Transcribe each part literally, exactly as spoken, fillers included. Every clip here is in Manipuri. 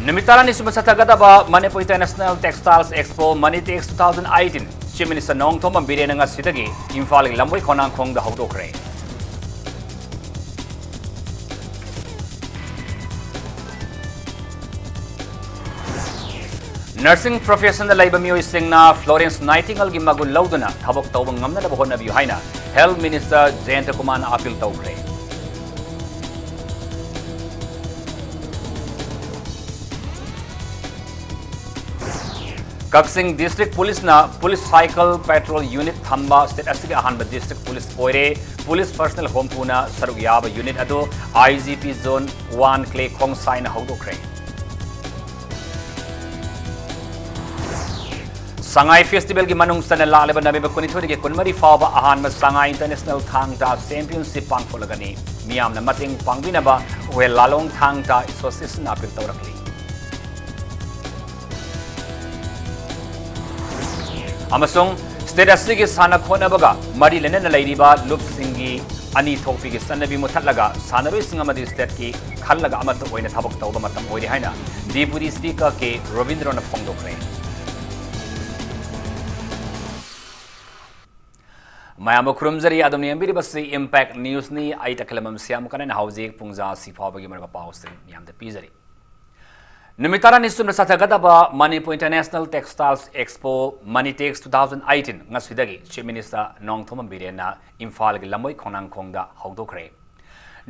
ꯅꯨꯃꯤꯠ ꯇꯔꯥꯅꯤ ꯁꯨꯕ ꯆꯠꯊꯒꯗꯕ Manipur international textiles expo Manitex two thousand eighteen chief minister Nongthombam ꯕꯤꯔꯦꯟꯅ ꯉꯁꯤꯗꯒꯤ ꯏꯝꯐꯥꯜꯒꯤ ꯂꯝꯕꯣꯏ ꯈꯣꯡꯅꯥꯡꯈꯣꯡꯗ ꯍꯧꯗꯣꯛꯈ꯭ꯔꯦ꯫ ꯅꯔꯁꯤꯡ ꯄ꯭ꯔꯣꯐꯦꯁꯟꯗ ꯂꯩꯕ ꯃꯤꯑꯣꯏꯁꯤꯡꯅ ꯐ꯭ꯂꯣꯔꯦꯟꯁ ꯅꯥꯏꯇꯤꯡꯒꯜꯒꯤ ꯃꯒꯨꯟ ꯂꯧꯗꯨꯅ ꯊꯕꯛ ꯇꯧꯕ ꯉꯝꯅꯅꯕ ꯍꯣꯠꯅꯕꯤꯌꯨ ꯍꯥꯏꯅ ꯍꯦꯜꯊ ꯃꯤꯅꯤꯁꯇꯔ ꯖꯌꯟꯇ ꯀꯨꯃꯥꯔꯅ ꯑꯄꯤꯜ ꯇꯧꯈ꯭ꯔꯦ꯫ ꯀꯛꯆꯤꯡ ꯗꯤꯁꯇ꯭ꯔꯤꯛ ꯄꯨꯂꯤꯁꯅ ꯄꯨꯂꯤꯁ ꯁꯥꯏꯀꯜ ꯄꯦꯇ꯭ꯔꯣꯜ ꯌꯨꯅꯤꯠ ꯊꯝꯕ ꯁ꯭ꯇꯦꯠ ꯑꯁꯤꯒꯤ ꯑꯍꯥꯟꯕ ꯗꯤꯁꯇ꯭ꯔꯤꯛ ꯄꯨꯂꯤꯁ ꯑꯣꯏꯔꯦ꯫ ꯄꯨꯂꯤꯁ ꯄꯔꯁꯅꯦꯜ ꯍꯨꯝꯐꯨꯅ ꯁꯔꯨꯛ ꯌꯥꯕ ꯌꯨꯅꯤꯠ ꯑꯗꯨ I G P zone one ꯀ꯭ꯂꯦ ꯈꯣꯡꯁꯥꯏꯅ ꯍꯧꯗꯣꯛꯈ꯭ꯔꯦ꯫ ꯁꯉꯥꯏ ꯐꯦꯁꯇꯤꯚꯦꯜꯒꯤ ꯃꯅꯨꯡ ꯆꯟꯅ ꯂꯥꯛꯂꯤꯕ ꯅꯕꯦꯝꯕꯔ ꯀꯨꯟꯅꯤꯊꯣꯏꯗꯒꯤ ꯀꯨꯟꯃꯔꯤ ꯐꯥꯎꯕ ꯑꯍꯥꯟꯕ ꯁꯉꯥꯏ ꯏꯟꯇꯔꯅꯦꯁꯅꯦꯜ ꯊꯥꯡ ꯇꯥ ꯆꯦꯝꯄꯤꯌꯟꯁꯤꯞ ꯄꯥꯡꯊꯣꯛꯂꯒꯅꯤ꯫ ꯃꯤꯌꯥꯝꯅ ꯃꯇꯦꯡ ꯄꯥꯡꯕꯤꯅꯕ ꯋꯦꯜ ꯂꯥꯂꯣꯡ ꯊꯥꯡ ꯇꯥ ꯑꯦꯁꯣꯁꯤꯌꯦꯁꯟꯅ ꯑꯄꯤꯜ ꯇꯧꯔꯛꯂꯤ꯫ ꯑꯃꯁꯨꯡ ꯁ꯭ꯇꯦꯠ ꯑꯁꯤꯒꯤ ꯁꯥꯟꯅ ꯈꯣꯠꯅꯕꯒ ꯃꯔꯤ ꯂꯩꯅꯅ ꯂꯩꯔꯤꯕ ꯂꯨꯞꯁꯤꯡꯒꯤ ꯑꯅꯤ ꯊꯣꯛꯄꯤꯒꯤ ꯆꯠꯅꯕꯤ ꯃꯨꯊꯠꯂꯒ ꯁꯥꯟꯅꯔꯣꯏꯁꯤꯡ ꯑꯃꯗꯤ ꯁ꯭ꯇꯦꯠꯀꯤ ꯈꯜꯂꯒ ꯑꯃꯠꯇ ꯑꯣꯏꯅ ꯊꯕꯛ ꯇꯧꯕ ꯃꯇꯝ ꯑꯣꯏꯔꯦ ꯍꯥꯏꯅ ꯗꯤꯄꯨꯇꯤ ꯁ꯭ꯄꯤꯀꯔ ꯀꯦ ꯔꯣꯕꯤꯟꯗ꯭ꯔꯣꯅ ꯐꯣꯡꯗꯣꯛꯈ꯭ꯔꯦ꯫ ꯃꯌꯥꯝꯕꯨ ꯈꯨꯔꯨꯝꯖꯔꯤ꯫ ꯑꯗꯣꯝꯅ ꯌꯦꯡꯕꯤꯔꯤꯕꯁꯤ ꯏꯝꯄꯦꯛ ꯅ꯭ꯌꯨꯁꯅꯤ꯫ ꯑꯩ ꯇꯈꯦꯂꯝꯕꯝ ꯁ꯭ꯌꯥꯝꯀꯔꯟ꯫ ꯍꯧꯖꯤꯛ ꯄꯨꯡꯖꯥ ꯑꯁꯤ ꯐꯥꯎꯕꯒꯤ ꯃꯔꯨꯞ ꯄꯥꯎꯁꯤꯡ ꯃꯌꯥꯝꯗ ꯄꯤꯖꯔꯤ꯫ ꯅꯨꯃꯤꯠ ꯇꯔꯥꯅꯤ ꯁꯨꯞꯅ ꯆꯠꯊꯒꯗꯕ Manipur international textiles expo Manitex two thousand eighteen ꯉꯁꯤꯗꯒꯤ ꯆꯤꯐ ꯃꯤꯅꯤꯁꯇꯔ ꯅꯣꯡꯊꯣꯝꯕꯝ ꯕꯤꯔꯦꯟꯅ ꯏꯝꯐꯥꯜꯒꯤ ꯂꯝꯕꯣꯏ ꯈꯣꯡꯅꯥꯡꯈꯣꯡꯗ ꯍꯧꯗꯣꯛꯈ꯭ꯔꯦ꯫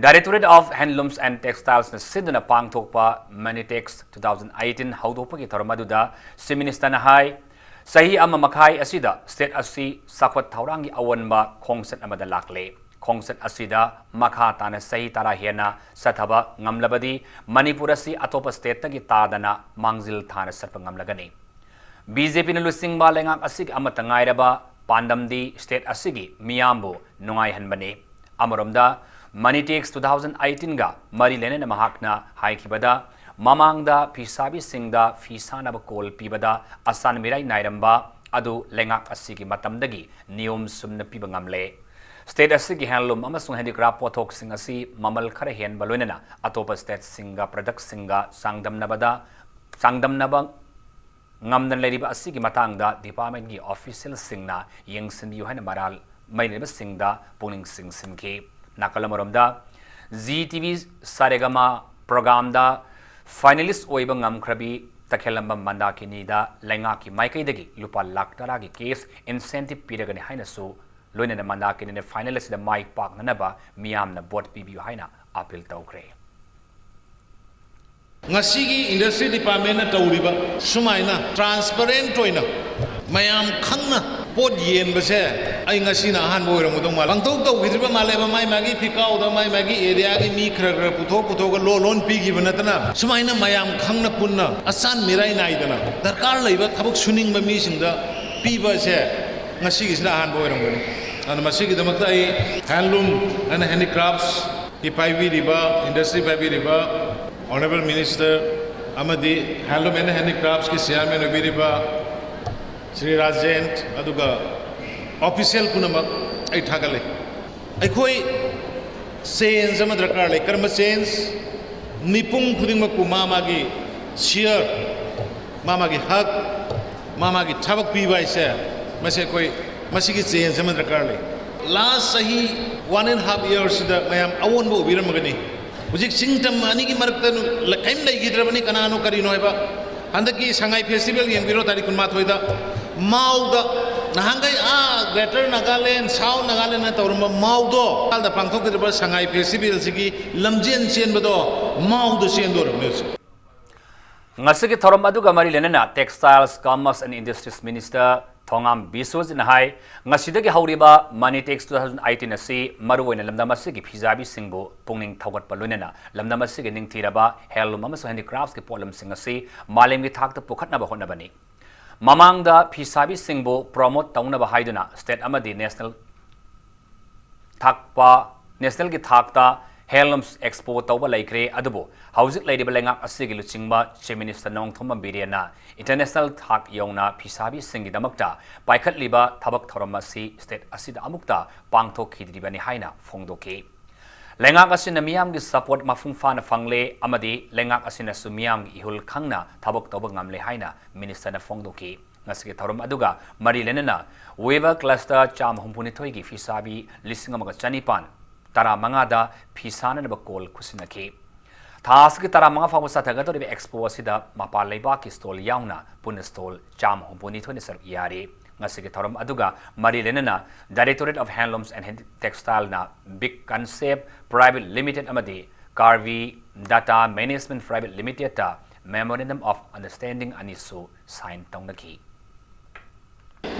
Directorate of Handlooms and Textiles ꯅ ꯁꯤꯟꯗꯨꯅ ꯄꯥꯡꯊꯣꯛꯄ ꯃꯅꯤꯇꯦꯛꯁ ꯇꯨ ꯊꯥꯎꯖꯟ ꯑꯩꯇꯤꯟ ꯍꯧꯗꯣꯛꯄꯒꯤ ꯊꯧꯔꯝ ꯑꯗꯨꯗ ꯆꯤꯐ ꯃꯤꯅꯤꯁꯇꯔꯅ ꯍꯥꯏ, ꯆꯍꯤ ꯑꯃ ꯃꯈꯥꯏ ꯑꯁꯤꯗ ꯁ꯭ꯇꯦꯠ ꯑꯁꯤ ꯆꯥꯎꯈꯠ ꯊꯧꯔꯥꯡꯒꯤ ꯑꯑꯣꯟꯕ ꯈꯣꯡꯆꯠ ꯑꯃꯗ ꯂꯥꯛꯂꯦ꯫ ꯈꯣꯡꯆꯠ ꯑꯁꯤꯗ ꯃꯈꯥ ꯇꯥꯅ ꯆꯍꯤ ꯇꯔꯥ ꯍꯦꯟꯅ ꯆꯠꯊꯕ ꯉꯝꯂꯕꯗꯤ ꯃꯅꯤꯄꯨꯔ ꯑꯁꯤ ꯑꯇꯣꯞꯄ ꯁ꯭ꯇꯦꯠꯇꯒꯤ ꯇꯥꯗꯅ ꯃꯥꯡꯖꯤꯜ ꯊꯥꯅ ꯆꯠꯄ ꯉꯝꯂꯒꯅꯤ꯫ ꯕꯤ ꯖꯦ ꯄꯤꯅ ꯂꯨꯆꯤꯡꯕ ꯂꯩꯉꯥꯛ ꯑꯁꯤꯒꯤ ꯑꯃꯠꯇ ꯉꯥꯏꯔꯕ ꯄꯥꯟꯗꯝꯗꯤ ꯁ꯭ꯇꯦꯠ ꯑꯁꯤꯒꯤ ꯃꯤꯌꯥꯝꯕꯨ ꯅꯨꯡꯉꯥꯏꯍꯟꯕꯅꯤ꯫ ꯑꯃꯔꯣꯝꯗ ꯃꯅꯤꯇꯦꯛꯁ ꯇꯨ ꯊꯥꯎꯖꯟ ꯑꯩꯇꯤꯟꯒ ꯃꯔꯤ ꯂꯩꯅꯅ ꯃꯍꯥꯛꯅ ꯍꯥꯏꯈꯤꯕꯗ, ꯃꯃꯥꯡꯗ ꯐꯤꯁꯥꯕꯤꯁꯤꯡꯗ ꯐꯤ ꯁꯥꯅꯕ ꯀꯣꯜ ꯄꯤꯕꯗ ꯑꯆꯥꯟ ꯃꯤꯔꯥꯏ ꯅꯥꯏꯔꯝꯕ ꯑꯗꯨ ꯂꯩꯉꯥꯛ ꯑꯁꯤꯒꯤ ꯃꯇꯝꯗꯒꯤ ꯅꯤꯌꯣꯝ ꯆꯨꯝꯅ ꯄꯤꯕ ꯉꯝꯂꯦ꯫ State ꯑꯁꯤꯒꯤ handloom ꯑꯃꯁꯨꯡ handicraft ꯄꯣꯠꯊꯣꯛꯁꯤꯡ ꯑꯁꯤ ꯃꯃꯜ ꯈꯔ ꯍꯦꯟꯕ ꯂꯣꯏꯅꯅ ꯑꯇꯣꯞꯄ stateꯁꯤꯡꯒ productꯁꯤꯡꯒ ꯆꯥꯡꯗꯝꯅꯕꯗ, ꯆꯥꯡꯗꯝꯅꯕ ꯉꯝꯗꯅ ꯂꯩꯔꯤꯕ ꯑꯁꯤꯒꯤ ꯃꯇꯥꯡꯗ departmentꯀꯤ officialꯁꯤꯡꯅ ꯌꯦꯡꯁꯤꯟꯕꯤꯌꯨ ꯍꯥꯏꯅ ꯃꯔꯥꯜ ꯃꯩꯅꯔꯤꯕꯁꯤꯡꯗ ꯄꯨꯛꯅꯤꯡ ꯆꯤꯡꯁꯤꯟꯈꯤ꯫ ꯅꯥꯀꯜ ꯑꯃꯔꯣꯝꯗ, Zee TV ꯁꯥꯔꯦꯒꯃꯥ programꯗ finalist ꯑꯣꯏꯕ ꯉꯝꯈ꯭ꯔꯕꯤ ꯇꯈꯦꯜꯂꯝꯕꯝ ꯃꯟꯗꯥꯀꯤꯅꯤꯗ ꯂꯩꯉꯥꯛꯀꯤ ꯃꯥꯏꯀꯩꯗꯒꯤ ꯂꯨꯄꯥ ꯂꯥꯈ ꯇꯔꯥꯒꯤ cash incentive ꯄꯤꯔꯒꯅꯤ ꯍꯥꯏꯅꯁꯨ ꯂꯣꯏꯅꯅ ꯃꯟꯗꯥꯀꯤꯅꯤꯅ final ꯑꯁꯤꯗ ꯃꯥꯏ ꯄꯥꯛꯅꯅꯕ ꯃꯤꯌꯥꯝꯅ vote ꯄꯤꯕꯤꯌꯨ ꯍꯥꯏꯅ appeal ꯇꯧꯈ꯭ꯔꯦ꯫ ꯉꯁꯤꯒꯤ industry departmentꯅ ꯇꯧꯔꯤꯕ ꯁꯨꯃꯥꯏꯅ transparent ꯑꯣꯏꯅ ꯃꯌꯥꯝ ꯈꯪꯅ ꯄꯣꯠ ꯌꯦꯟꯕꯁꯦ ꯑꯩ ꯉꯁꯤꯅ ꯑꯍꯥꯟꯕ ꯑꯣꯏꯔꯝꯒꯗꯧ ꯃꯥꯜꯂꯦ꯫ ꯄꯥꯡꯊꯣꯛ ꯇꯧꯈꯤꯗ꯭ꯔꯤꯕ ꯃꯥꯜꯂꯦꯕ, ꯃꯥꯏ ꯃꯥꯒꯤ ꯐꯤꯀꯥꯎꯗ ꯃꯥꯏ ꯃꯥꯒꯤ areaꯒꯤ ꯃꯤ ꯈꯔ ꯈꯔ ꯄꯨꯊꯣꯛ ꯄꯨꯊꯣꯛꯑꯒ ꯂꯣꯟ ꯂꯣꯟ ꯄꯤꯈꯤꯕ ꯅꯠꯇꯅ, ꯁꯨꯃꯥꯏꯅ ꯃꯌꯥꯝ ꯈꯪꯅ ꯄꯨꯟꯅ ꯑꯆꯥꯟ ꯃꯤꯔꯥꯏ ꯅꯥꯏꯗꯅ ꯗꯔꯀꯥꯔ ꯂꯩꯕ ꯊꯕꯛ ꯁꯨꯅꯤꯡꯕ ꯃꯤꯁꯤꯡꯗ ꯄꯤꯕ ꯑꯁꯦ ꯉꯁꯤꯒꯤꯁꯤꯅ ꯑꯍꯥꯟꯕ ꯑꯣꯏꯔꯝꯒꯅꯤ꯫ ꯑꯗꯨꯅ ꯃꯁꯤꯒꯤꯗꯃꯛꯇ ꯑꯩ handloom and handicraftsꯀꯤ ꯄꯥꯏꯕꯤꯔꯤꯕ, industry ꯄꯥꯏꯕꯤꯔꯤꯕ honourable minister ꯑꯃꯗꯤ handloom and handicraftsꯀꯤ chairman ꯑꯣꯏꯕꯤꯔꯤꯕ Shri Rajen, ꯑꯗꯨꯒ official ꯄꯨꯝꯅꯃꯛ ꯑꯩ ꯊꯥꯒꯠꯂꯤ꯫ ꯑꯩꯈꯣꯏ change ꯑꯃ ꯗꯔꯀꯥꯔ ꯂꯩ꯫ ꯀꯔꯝꯕ change? ꯃꯤꯄꯨꯝ ꯈꯨꯗꯤꯡꯃꯛꯄꯨ ꯃꯥ ꯃꯥꯒꯤ share, ꯃꯥ ꯃꯥꯒꯤ ꯍꯛ, ꯃꯥ ꯃꯥꯒꯤ ꯊꯕꯛ ꯄꯤꯕ ꯍꯥꯏꯁꯦ, ꯃꯁꯤ ꯑꯩꯈꯣꯏ, ꯃꯁꯤꯒꯤ change ꯑꯃ ꯗꯔꯀꯥꯔ ꯂꯩ꯫ Last ꯆꯍꯤ one and half yearꯁꯤꯗ ꯃꯌꯥꯝ ꯑꯑꯣꯟꯕ ꯎꯕꯤꯔꯝꯃꯒꯅꯤ꯫ ꯍꯧꯖꯤꯛ ꯆꯤꯡ ꯇꯝ ꯑꯅꯤꯒꯤ ꯃꯔꯛꯇ ꯀꯔꯤꯝ ꯂꯩꯈꯤꯗ꯭ꯔꯕꯅꯤ, ꯀꯅꯥꯅꯣ ꯀꯔꯤꯅꯣ ꯍꯥꯏꯕ꯫ ꯍꯟꯗꯛꯀꯤ ꯁꯉꯥꯏ festival ꯌꯦꯡꯕꯤꯔꯣ, ꯇꯥꯔꯤꯛ ꯀꯨꯟꯃꯥꯊꯣꯏꯗ ꯃꯥꯎꯗ, ꯅꯍꯥꯟꯈꯩ ꯑꯥ Greater Nagaland, South Nagalandꯅ ꯇꯧꯔꯝꯕ ꯃꯥꯎꯗꯣ, ꯏꯝꯐꯥꯜꯗ ꯄꯥꯡꯊꯣꯛꯀꯗꯧꯔꯤꯕ ꯁꯉꯥꯏ festivalꯁꯤꯒꯤ ꯂꯝꯖꯦꯟ ꯆꯦꯟꯕꯗꯣ ꯃꯥꯎꯗ ꯆꯦꯟꯗꯣꯔꯕꯅꯦ ꯍꯧꯖꯤꯛ꯫ ꯉꯁꯤꯒꯤ ꯊꯧꯔꯝ ꯑꯗꯨꯒ ꯃꯔꯤ ꯂꯩꯅꯅ Textiles, Commerce and Industries Minister ꯊꯣꯉꯥꯝ ꯕꯤꯁ꯭ꯋꯖꯤꯠꯅ ꯍꯥꯏ, ꯉꯁꯤꯗꯒꯤ ꯍꯧꯔꯤꯕ Manitex two thousand eighteen ꯑꯁꯤ ꯃꯔꯨꯑꯣꯏꯅ ꯂꯝꯗꯝ ꯑꯁꯤꯒꯤ ꯐꯤꯁꯥꯕꯤꯁꯤꯡꯕꯨ ꯄꯨꯛꯅꯤꯡ ꯊꯧꯒꯠꯄ ꯂꯣꯏꯅꯅ ꯂꯝꯗꯝ ꯑꯁꯤꯒꯤ ꯅꯤꯡꯊꯤꯔꯕ handloom ꯑꯃꯁꯨꯡ handicraftsꯀꯤ ꯄꯣꯠꯂꯝꯁꯤꯡ ꯑꯁꯤ ꯃꯥꯂꯦꯝꯒꯤ ꯊꯥꯛꯇ ꯄꯨꯈꯠꯅꯕ ꯍꯣꯠꯅꯕꯅꯤ꯫ ꯃꯃꯥꯡꯗ ꯐꯤꯁꯥꯕꯤꯁꯤꯡꯕꯨ promote ꯇꯧꯅꯕ ꯍꯥꯏꯗꯨꯅ state ꯑꯃꯗꯤ national ꯊꯥꯛꯄ, nationalꯒꯤ ꯊꯥꯛꯇ Handlooms Expo ꯇꯧꯕ ꯂꯩꯈ꯭ꯔꯦ, ꯑꯗꯨꯕꯨ ꯍꯧꯖꯤꯛ ꯂꯩꯔꯤꯕ ꯂꯩꯉꯥꯛ ꯑꯁꯤꯒꯤ ꯂꯨꯆꯤꯡꯕ Chief Minister ꯅꯣꯡꯊꯣꯝꯕꯝ ꯕꯤꯔꯦꯟꯅ international ꯊꯥꯛ ꯌꯧꯅ ꯐꯤꯁꯥꯕꯤꯁꯤꯡꯒꯤꯗꯃꯛꯇ ꯄꯥꯏꯈꯠꯂꯤꯕ ꯊꯕꯛ ꯊꯧꯔꯝ ꯑꯁꯤ state ꯑꯁꯤꯗ ꯑꯃꯨꯛꯇ ꯄꯥꯡꯊꯣꯛꯈꯤꯗ꯭ꯔꯤꯕꯅꯤ ꯍꯥꯏꯅ ꯐꯣꯡꯗꯣꯛꯈꯤ꯫ ꯂꯩꯉꯥꯛ ꯑꯁꯤꯅ ꯃꯤꯌꯥꯝꯒꯤ support ꯃꯄꯨꯡ ꯐꯥꯅ ꯐꯪꯂꯦ ꯑꯃꯗꯤ ꯂꯩꯉꯥꯛ ꯑꯁꯤꯅꯁꯨ ꯃꯤꯌꯥꯝꯒꯤ ꯏꯍꯨꯜ ꯈꯪꯅ ꯊꯕꯛ ꯇꯧꯕ ꯉꯝꯂꯦ ꯍꯥꯏꯅ Minister ꯅ ꯐꯣꯡꯗꯣꯛꯈꯤ꯫ ꯉꯁꯤꯒꯤ ꯊꯧꯔꯝ ꯑꯗꯨꯒ ꯃꯔꯤ ꯂꯩꯅꯅ weaver cluster ꯆꯥꯝꯃ ꯍꯨꯝꯐꯨꯅꯤꯊꯣꯏꯒꯤ ꯐꯤꯁꯥꯕꯤ ꯂꯤꯁꯤꯡ ꯑꯃꯒ ꯆꯅꯤꯄꯥꯟ ꯇꯔꯥꯃꯉꯥꯗ ꯐꯤ ꯁꯥꯅꯅꯕ call ꯈꯨꯠꯁꯤꯟꯅꯈꯤ꯫ ꯊꯥ ꯑꯁꯤꯒꯤ ꯇꯔꯥꯃꯉꯥ ꯐꯥꯎꯕ ꯆꯠꯊꯒꯗꯧꯔꯤꯕ expo ꯑꯁꯤꯗ ꯃꯄꯥꯟ ꯂꯩꯕꯥꯛꯀꯤ stall ꯌꯥꯎꯅ ꯄꯨꯟꯅ stall ꯆꯥꯝꯃ ꯍꯨꯝꯐꯨꯅꯤꯊꯣꯏꯅ ꯁꯔꯨꯛ ꯌꯥꯔꯤ꯫ ꯉꯁꯤꯒꯤ ꯊꯧꯔꯝ ꯑꯗꯨꯒ ꯃꯔꯤ ꯂꯩꯅꯅ Directorate of Handlooms and Textile ꯅ Big Concept Private Limited ꯑꯃꯗꯤ Karvi Data Management Private Limited ꯇ Memorandum of Understanding ꯑꯅꯤꯁꯨ sign ꯇꯧꯅꯈꯤ꯫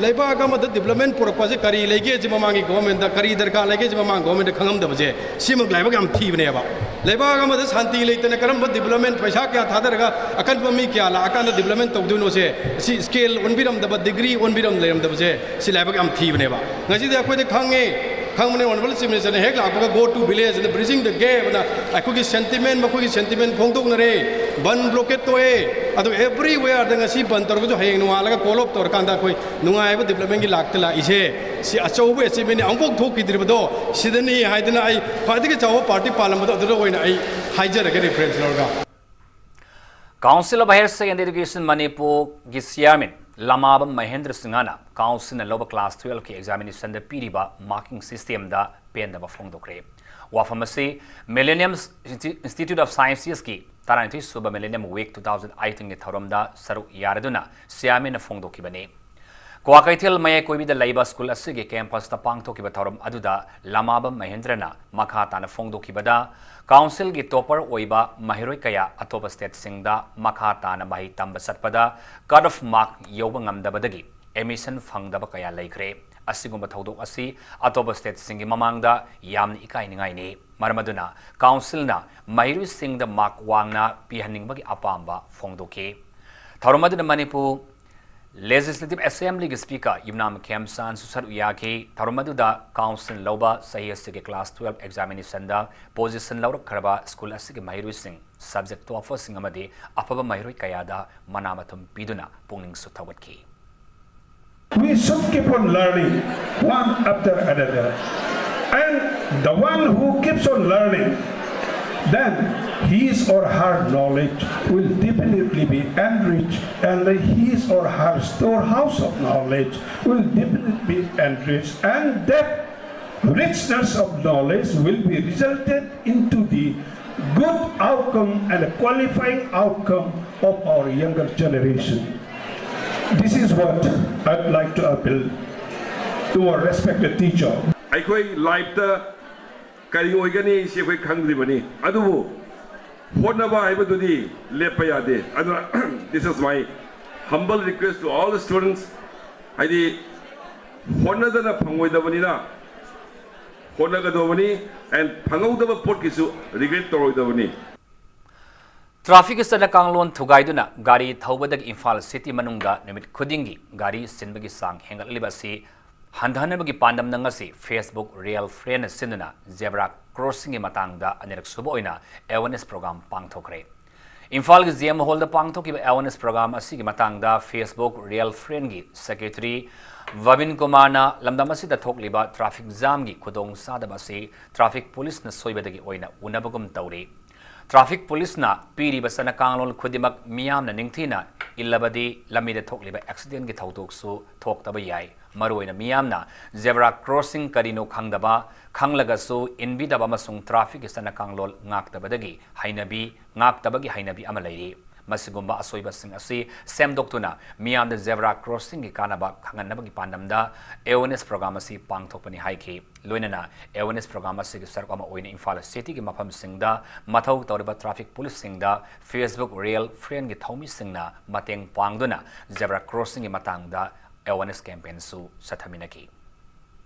ꯂꯩꯕꯥꯛ ꯑꯃꯗ development ꯄꯨꯔꯛꯄꯁꯦ ꯀꯔꯤ ꯂꯩꯒꯦꯁꯦ ꯃꯃꯥꯡꯒꯤ government ꯇ, ꯀꯔꯤ ꯗꯔꯀꯥꯔ ꯂꯩꯒꯦꯁꯦ ꯃꯃꯥꯡ government ꯇ ꯈꯪꯉꯝꯗꯕꯁꯦ, ꯁꯤꯃꯛ ꯂꯥꯏꯕꯛ ꯌꯥꯝ ꯊꯤꯕꯅꯦꯕ꯫ ꯂꯩꯕꯥꯛ ꯑꯃꯗ ꯁꯥꯟꯇꯤ ꯂꯩꯇꯅ ꯀꯔꯝꯕ development, ꯄꯩꯁꯥ ꯀꯌꯥ ꯊꯥꯗꯔꯒ ꯑꯀꯟꯕ ꯃꯤ ꯀꯌꯥ ꯂꯥꯛꯑꯀꯥꯟꯗ development ꯇꯧꯗꯣꯏꯅꯣꯁꯦ, ꯁꯤ scale ꯑꯣꯟꯕꯤꯔꯝꯗꯕ, degree ꯑꯣꯟꯕꯤꯔꯝ ꯂꯩꯔꯝꯗꯕꯁꯦ, ꯁꯤ ꯂꯥꯏꯕꯛ ꯌꯥꯝ ꯊꯤꯕꯅꯦꯕ꯫ ꯉꯁꯤꯗꯤ ꯑꯩꯈꯣꯏꯗ ꯈꯪꯉꯦ, ꯈꯪꯕꯅꯦ꯫ Honourable Chief Minister ꯅ ꯍꯦꯛ ꯂꯥꯛꯄꯒ "Go to village" ꯑꯅ "Bridging the Gap" ꯑꯅ ꯑꯩꯈꯣꯏꯒꯤ sentiment, ꯃꯈꯣꯏꯒꯤ sentiment ꯐꯣꯡꯗꯣꯛꯅꯔꯦ꯫ ꯕꯟ blockade ꯇꯣꯛꯑꯦ꯫ ꯑꯗꯨꯒ everywhere ꯗ ꯉꯁꯤ ꯕꯟ ꯇꯧꯔꯒꯁꯨ ꯍꯌꯦꯡ ꯅꯣꯡꯉꯥꯜꯂꯒ call off ꯇꯧꯔꯀꯥꯟꯗ ꯑꯩꯈꯣꯏ ꯅꯨꯡꯉꯥꯏꯕ development ꯒꯤ ꯂꯥꯛꯇ ꯂꯥꯛꯏꯁꯦ, ꯁꯤ ꯑꯆꯧꯕ achievement ꯅꯤ, ꯑꯃꯨꯛꯐꯥꯎ ꯊꯣꯛꯈꯤꯗ꯭ꯔꯤꯕꯗꯣ ꯁꯤꯗꯅꯤ ꯍꯥꯏꯗꯅ ꯑꯩ ꯈ꯭ꯋꯥꯏꯗꯒꯤ ꯆꯥꯎꯕ party ꯄꯥꯜꯂꯝꯕꯗꯣ ꯑꯗꯨꯗ ꯑꯣꯏꯅ ꯑꯩ ꯍꯥꯏꯖꯔꯒꯦ reference ꯂꯧꯔꯒ꯫ Council of Higher Secondary Education ꯃꯅꯤꯄꯨꯔꯒꯤ chairman ꯂꯃꯥꯕꯝ ꯃꯍꯦꯟꯗ꯭ꯔ ꯁꯤꯡꯍꯅ council ꯅ ꯂꯧꯕ class twelve ꯀꯤ examination ꯗ ꯄꯤꯔꯤꯕ marking system ꯗ ꯄꯦꯟꯗꯕ ꯐꯣꯡꯗꯣꯛꯈ꯭ꯔꯦ꯫ ꯋꯥꯐꯝ ꯑꯁꯤ Millennium Institute of Sciences ꯀꯤ ꯇꯔꯥꯅꯤꯊꯣꯏ ꯁꯨꯕ Millennium Week two thousand eighteen ꯒꯤ ꯊꯧꯔꯝꯗ ꯁꯔꯨꯛ ꯌꯥꯔꯗꯨꯅ chairman ꯅ ꯐꯣꯡꯗꯣꯛꯈꯤꯕꯅꯤ꯫ ꯀ꯭ꯋꯥꯀꯩꯊꯦꯜ ꯃꯌꯥꯏ ꯀꯣꯏꯕꯤꯗ ꯂꯩꯕ school ꯑꯁꯤꯒꯤ campus ꯇ ꯄꯥꯡꯊꯣꯛꯈꯤꯕ ꯊꯧꯔꯝ ꯑꯗꯨꯗ ꯂꯃꯥꯕꯝ ꯃꯍꯦꯟꯗ꯭ꯔꯅ ꯃꯈꯥ ꯇꯥꯅ ꯐꯣꯡꯗꯣꯛꯈꯤꯕꯗ, council ꯒꯤ topper ꯑꯣꯏꯕ ꯃꯍꯩꯔꯣꯏ ꯀꯌꯥ ꯑꯇꯣꯞꯄ state ꯁꯤꯡꯗ ꯃꯈꯥ ꯇꯥꯅ ꯃꯍꯩ ꯇꯝꯕ ꯆꯠꯄꯗ cut off mark ꯌꯧꯕ ꯉꯝꯗꯕꯗꯒꯤ admission ꯐꯪꯗꯕ ꯀꯌꯥ ꯂꯩꯈ꯭ꯔꯦ꯫ ꯑꯁꯤꯒꯨꯝꯕ ꯊꯧꯗꯣꯛ ꯑꯁꯤ ꯑꯇꯣꯞꯄ state ꯁꯤꯡꯒꯤ ꯃꯃꯥꯡꯗ ꯌꯥꯝꯅ ꯏꯀꯥꯏꯅꯤꯡꯉꯥꯏꯅꯤ꯫ ꯃꯔꯝ ꯑꯗꯨꯅ council ꯅ ꯃꯍꯩꯔꯣꯏꯁꯤꯡꯗ mark ꯋꯥꯡꯅ ꯄꯤꯍꯟꯅꯤꯡꯕꯒꯤ ꯑꯄꯥꯝꯕ ꯐꯣꯡꯗꯣꯛꯈꯤ꯫ ꯊꯧꯔꯝ ꯑꯗꯨꯗ ꯃꯅꯤꯄꯨꯔ Legislative Assemblyꯒꯤ Speaker ꯌꯨꯝꯅꯥꯝ ꯈꯦꯝꯆꯥꯟꯁꯨ ꯁꯔꯨꯛ ꯌꯥꯈꯤ꯫ ꯊꯧꯔꯝ ꯑꯗꯨꯗ council ꯂꯧꯕ ꯆꯍꯤ ꯑꯁꯤꯒꯤ class twelve examinationꯗ position ꯂꯧꯔꯛꯈ꯭ꯔꯕ school ꯑꯁꯤꯒꯤ ꯃꯍꯩꯔꯣꯏꯁꯤꯡ, subject ꯇꯣꯞꯄꯁꯤꯡ ꯑꯃꯗꯤ ꯑꯐꯕ ꯃꯍꯩꯔꯣꯏ ꯀꯌꯥꯗ ꯃꯅꯥ ꯃꯊꯨꯝ ꯄꯤꯗꯨꯅ ꯄꯨꯛꯅꯤꯡꯁꯨ ꯊꯧꯒꯠꯈꯤ꯫ We should keep on learning one after another. And the one who keeps on learning, then his or her knowledge will definitely be enriched, and his or her storehouse of knowledge will definitely be enriched, and that richness of knowledge will be resulted into the good outcome and a qualifying outcome of our younger generation. This is what I'd like to appeal to our respected teacher. ꯑꯩꯈꯣꯏ ꯂꯥꯏꯐꯇ ꯀꯔꯤ ꯑꯣꯏꯒꯅꯤ ꯁꯤ ꯑꯩꯈꯣꯏ ꯈꯪꯗ꯭ꯔꯤꯕꯅꯤ, ꯑꯗꯨꯕꯨ ꯍꯣꯠꯅꯕ ꯍꯥꯏꯕꯗꯨꯗꯤ ꯂꯦꯞꯄ ꯌꯥꯗꯦ꯫ ꯑꯗꯨꯅ this is my humble request to all the students, ꯍꯥꯏꯗꯤ ꯍꯣꯠꯅꯗꯅ ꯐꯪꯉꯣꯏꯗꯕꯅꯤꯅ ꯍꯣꯠꯅꯒꯗꯧꯕꯅꯤ, and ꯐꯪꯍꯧꯗꯕ ꯄꯣꯠꯀꯤꯁꯨ regret ꯇꯧꯔꯣꯏꯗꯕꯅꯤ꯫ Trafficꯀꯤ ꯆꯠꯅ ꯀꯥꯡꯂꯣꯟ ꯊꯨꯒꯥꯏꯗꯨꯅ ꯒꯥꯔꯤ ꯊꯧꯕꯗꯒꯤ ꯏꯝꯐꯥꯜ city ꯃꯅꯨꯡꯗ ꯅꯨꯃꯤꯠ ꯈꯨꯗꯤꯡꯒꯤ ꯒꯥꯔꯤ ꯁꯤꯟꯕꯒꯤ ꯆꯥꯡ ꯍꯦꯟꯒꯠꯂꯛꯂꯤꯕ ꯑꯁꯤ ꯍꯟꯊꯍꯟꯅꯕꯒꯤ ꯄꯥꯟꯗꯝꯅ ꯉꯁꯤ Facebook Real Friendꯅ ꯁꯤꯟꯗꯨꯅ zebra crossingꯒꯤ ꯃꯇꯥꯡꯗ ꯑꯅꯤꯔꯛ ꯁꯨꯕ ꯑꯣꯏꯅ awareness program ꯄꯥꯡꯊꯣꯛꯈ꯭ꯔꯦ꯫ ꯏꯝꯐꯥꯜꯒꯤ G M Hallꯗ ꯄꯥꯡꯊꯣꯛꯈꯤꯕ awareness program ꯑꯁꯤꯒꯤ ꯃꯇꯥꯡꯗ Facebook Real Friendꯒꯤ secretary ꯚꯕꯤꯟ ꯀꯨꯃꯥꯔꯅ ꯂꯝꯗꯝ ꯑꯁꯤꯗ ꯊꯣꯛꯂꯤꯕ traffic jamꯒꯤ ꯈꯨꯗꯣꯡ ꯆꯥꯗꯕ ꯑꯁꯤ traffic policeꯅ ꯁꯣꯏꯕꯗꯒꯤ ꯑꯣꯏꯅ ꯎꯅꯕꯒꯨꯝ ꯇꯧꯔꯤ꯫ Traffic policeꯅ ꯄꯤꯔꯤꯕ ꯆꯠꯅ ꯀꯥꯡꯂꯣꯟ ꯈꯨꯗꯤꯡꯃꯛ ꯃꯤꯌꯥꯝꯅ ꯅꯤꯡꯊꯤꯅ ꯏꯜꯂꯕꯗꯤ ꯂꯝꯕꯤꯗ ꯊꯣꯛꯂꯤꯕ accidentꯀꯤ ꯊꯧꯗꯣꯛꯁꯨ ꯊꯣꯛꯇꯕ ꯌꯥꯏ꯫ ꯃꯔꯨꯑꯣꯏꯅ ꯃꯤꯌꯥꯝꯅ zebra crossing ꯀꯔꯤꯅꯣ ꯈꯪꯗꯕ, ꯈꯪꯂꯒꯁꯨ ꯏꯟꯕꯤꯗꯕ ꯑꯃꯁꯨꯡ trafficꯀꯤ ꯆꯠꯅ ꯀꯥꯡꯂꯣꯟ ꯉꯥꯛꯇꯕꯗꯒꯤ ꯍꯩꯅꯕꯤ, ꯉꯥꯛꯇꯕꯒꯤ ꯍꯩꯅꯕꯤ ꯑꯃ ꯂꯩꯔꯤ꯫ ꯃꯁꯤꯒꯨꯝꯕ ꯑꯁꯣꯏꯕꯁꯤꯡ ꯑꯁꯤ ꯁꯦꯝꯗꯣꯛꯇꯨꯅ ꯃꯤꯌꯥꯝꯗ zebra crossingꯒꯤ ꯀꯥꯟꯅꯕ ꯈꯪꯍꯟꯅꯕꯒꯤ ꯄꯥꯟꯗꯝꯗ awareness program ꯑꯁꯤ ꯄꯥꯡꯊꯣꯛꯄꯅꯤ ꯍꯥꯏꯈꯤ꯫ ꯂꯣꯏꯅꯅ awareness program ꯑꯁꯤꯒꯤ ꯁꯔꯨꯛ ꯑꯃ ꯑꯣꯏꯅ ꯏꯝꯐꯥꯜ cityꯒꯤ ꯃꯐꯝꯁꯤꯡꯗ ꯃꯊꯧ ꯇꯧꯔꯤꯕ traffic policeꯁꯤꯡꯗ Facebook Real Friendꯒꯤ ꯊꯧꯃꯤꯁꯤꯡꯅ ꯃꯇꯦꯡ ꯄꯥꯡꯗꯨꯅ zebra crossingꯒꯤ ꯃꯇꯥꯡꯗ awareness campaignꯁꯨ ꯆꯠꯊꯃꯤꯟꯅꯈꯤ꯫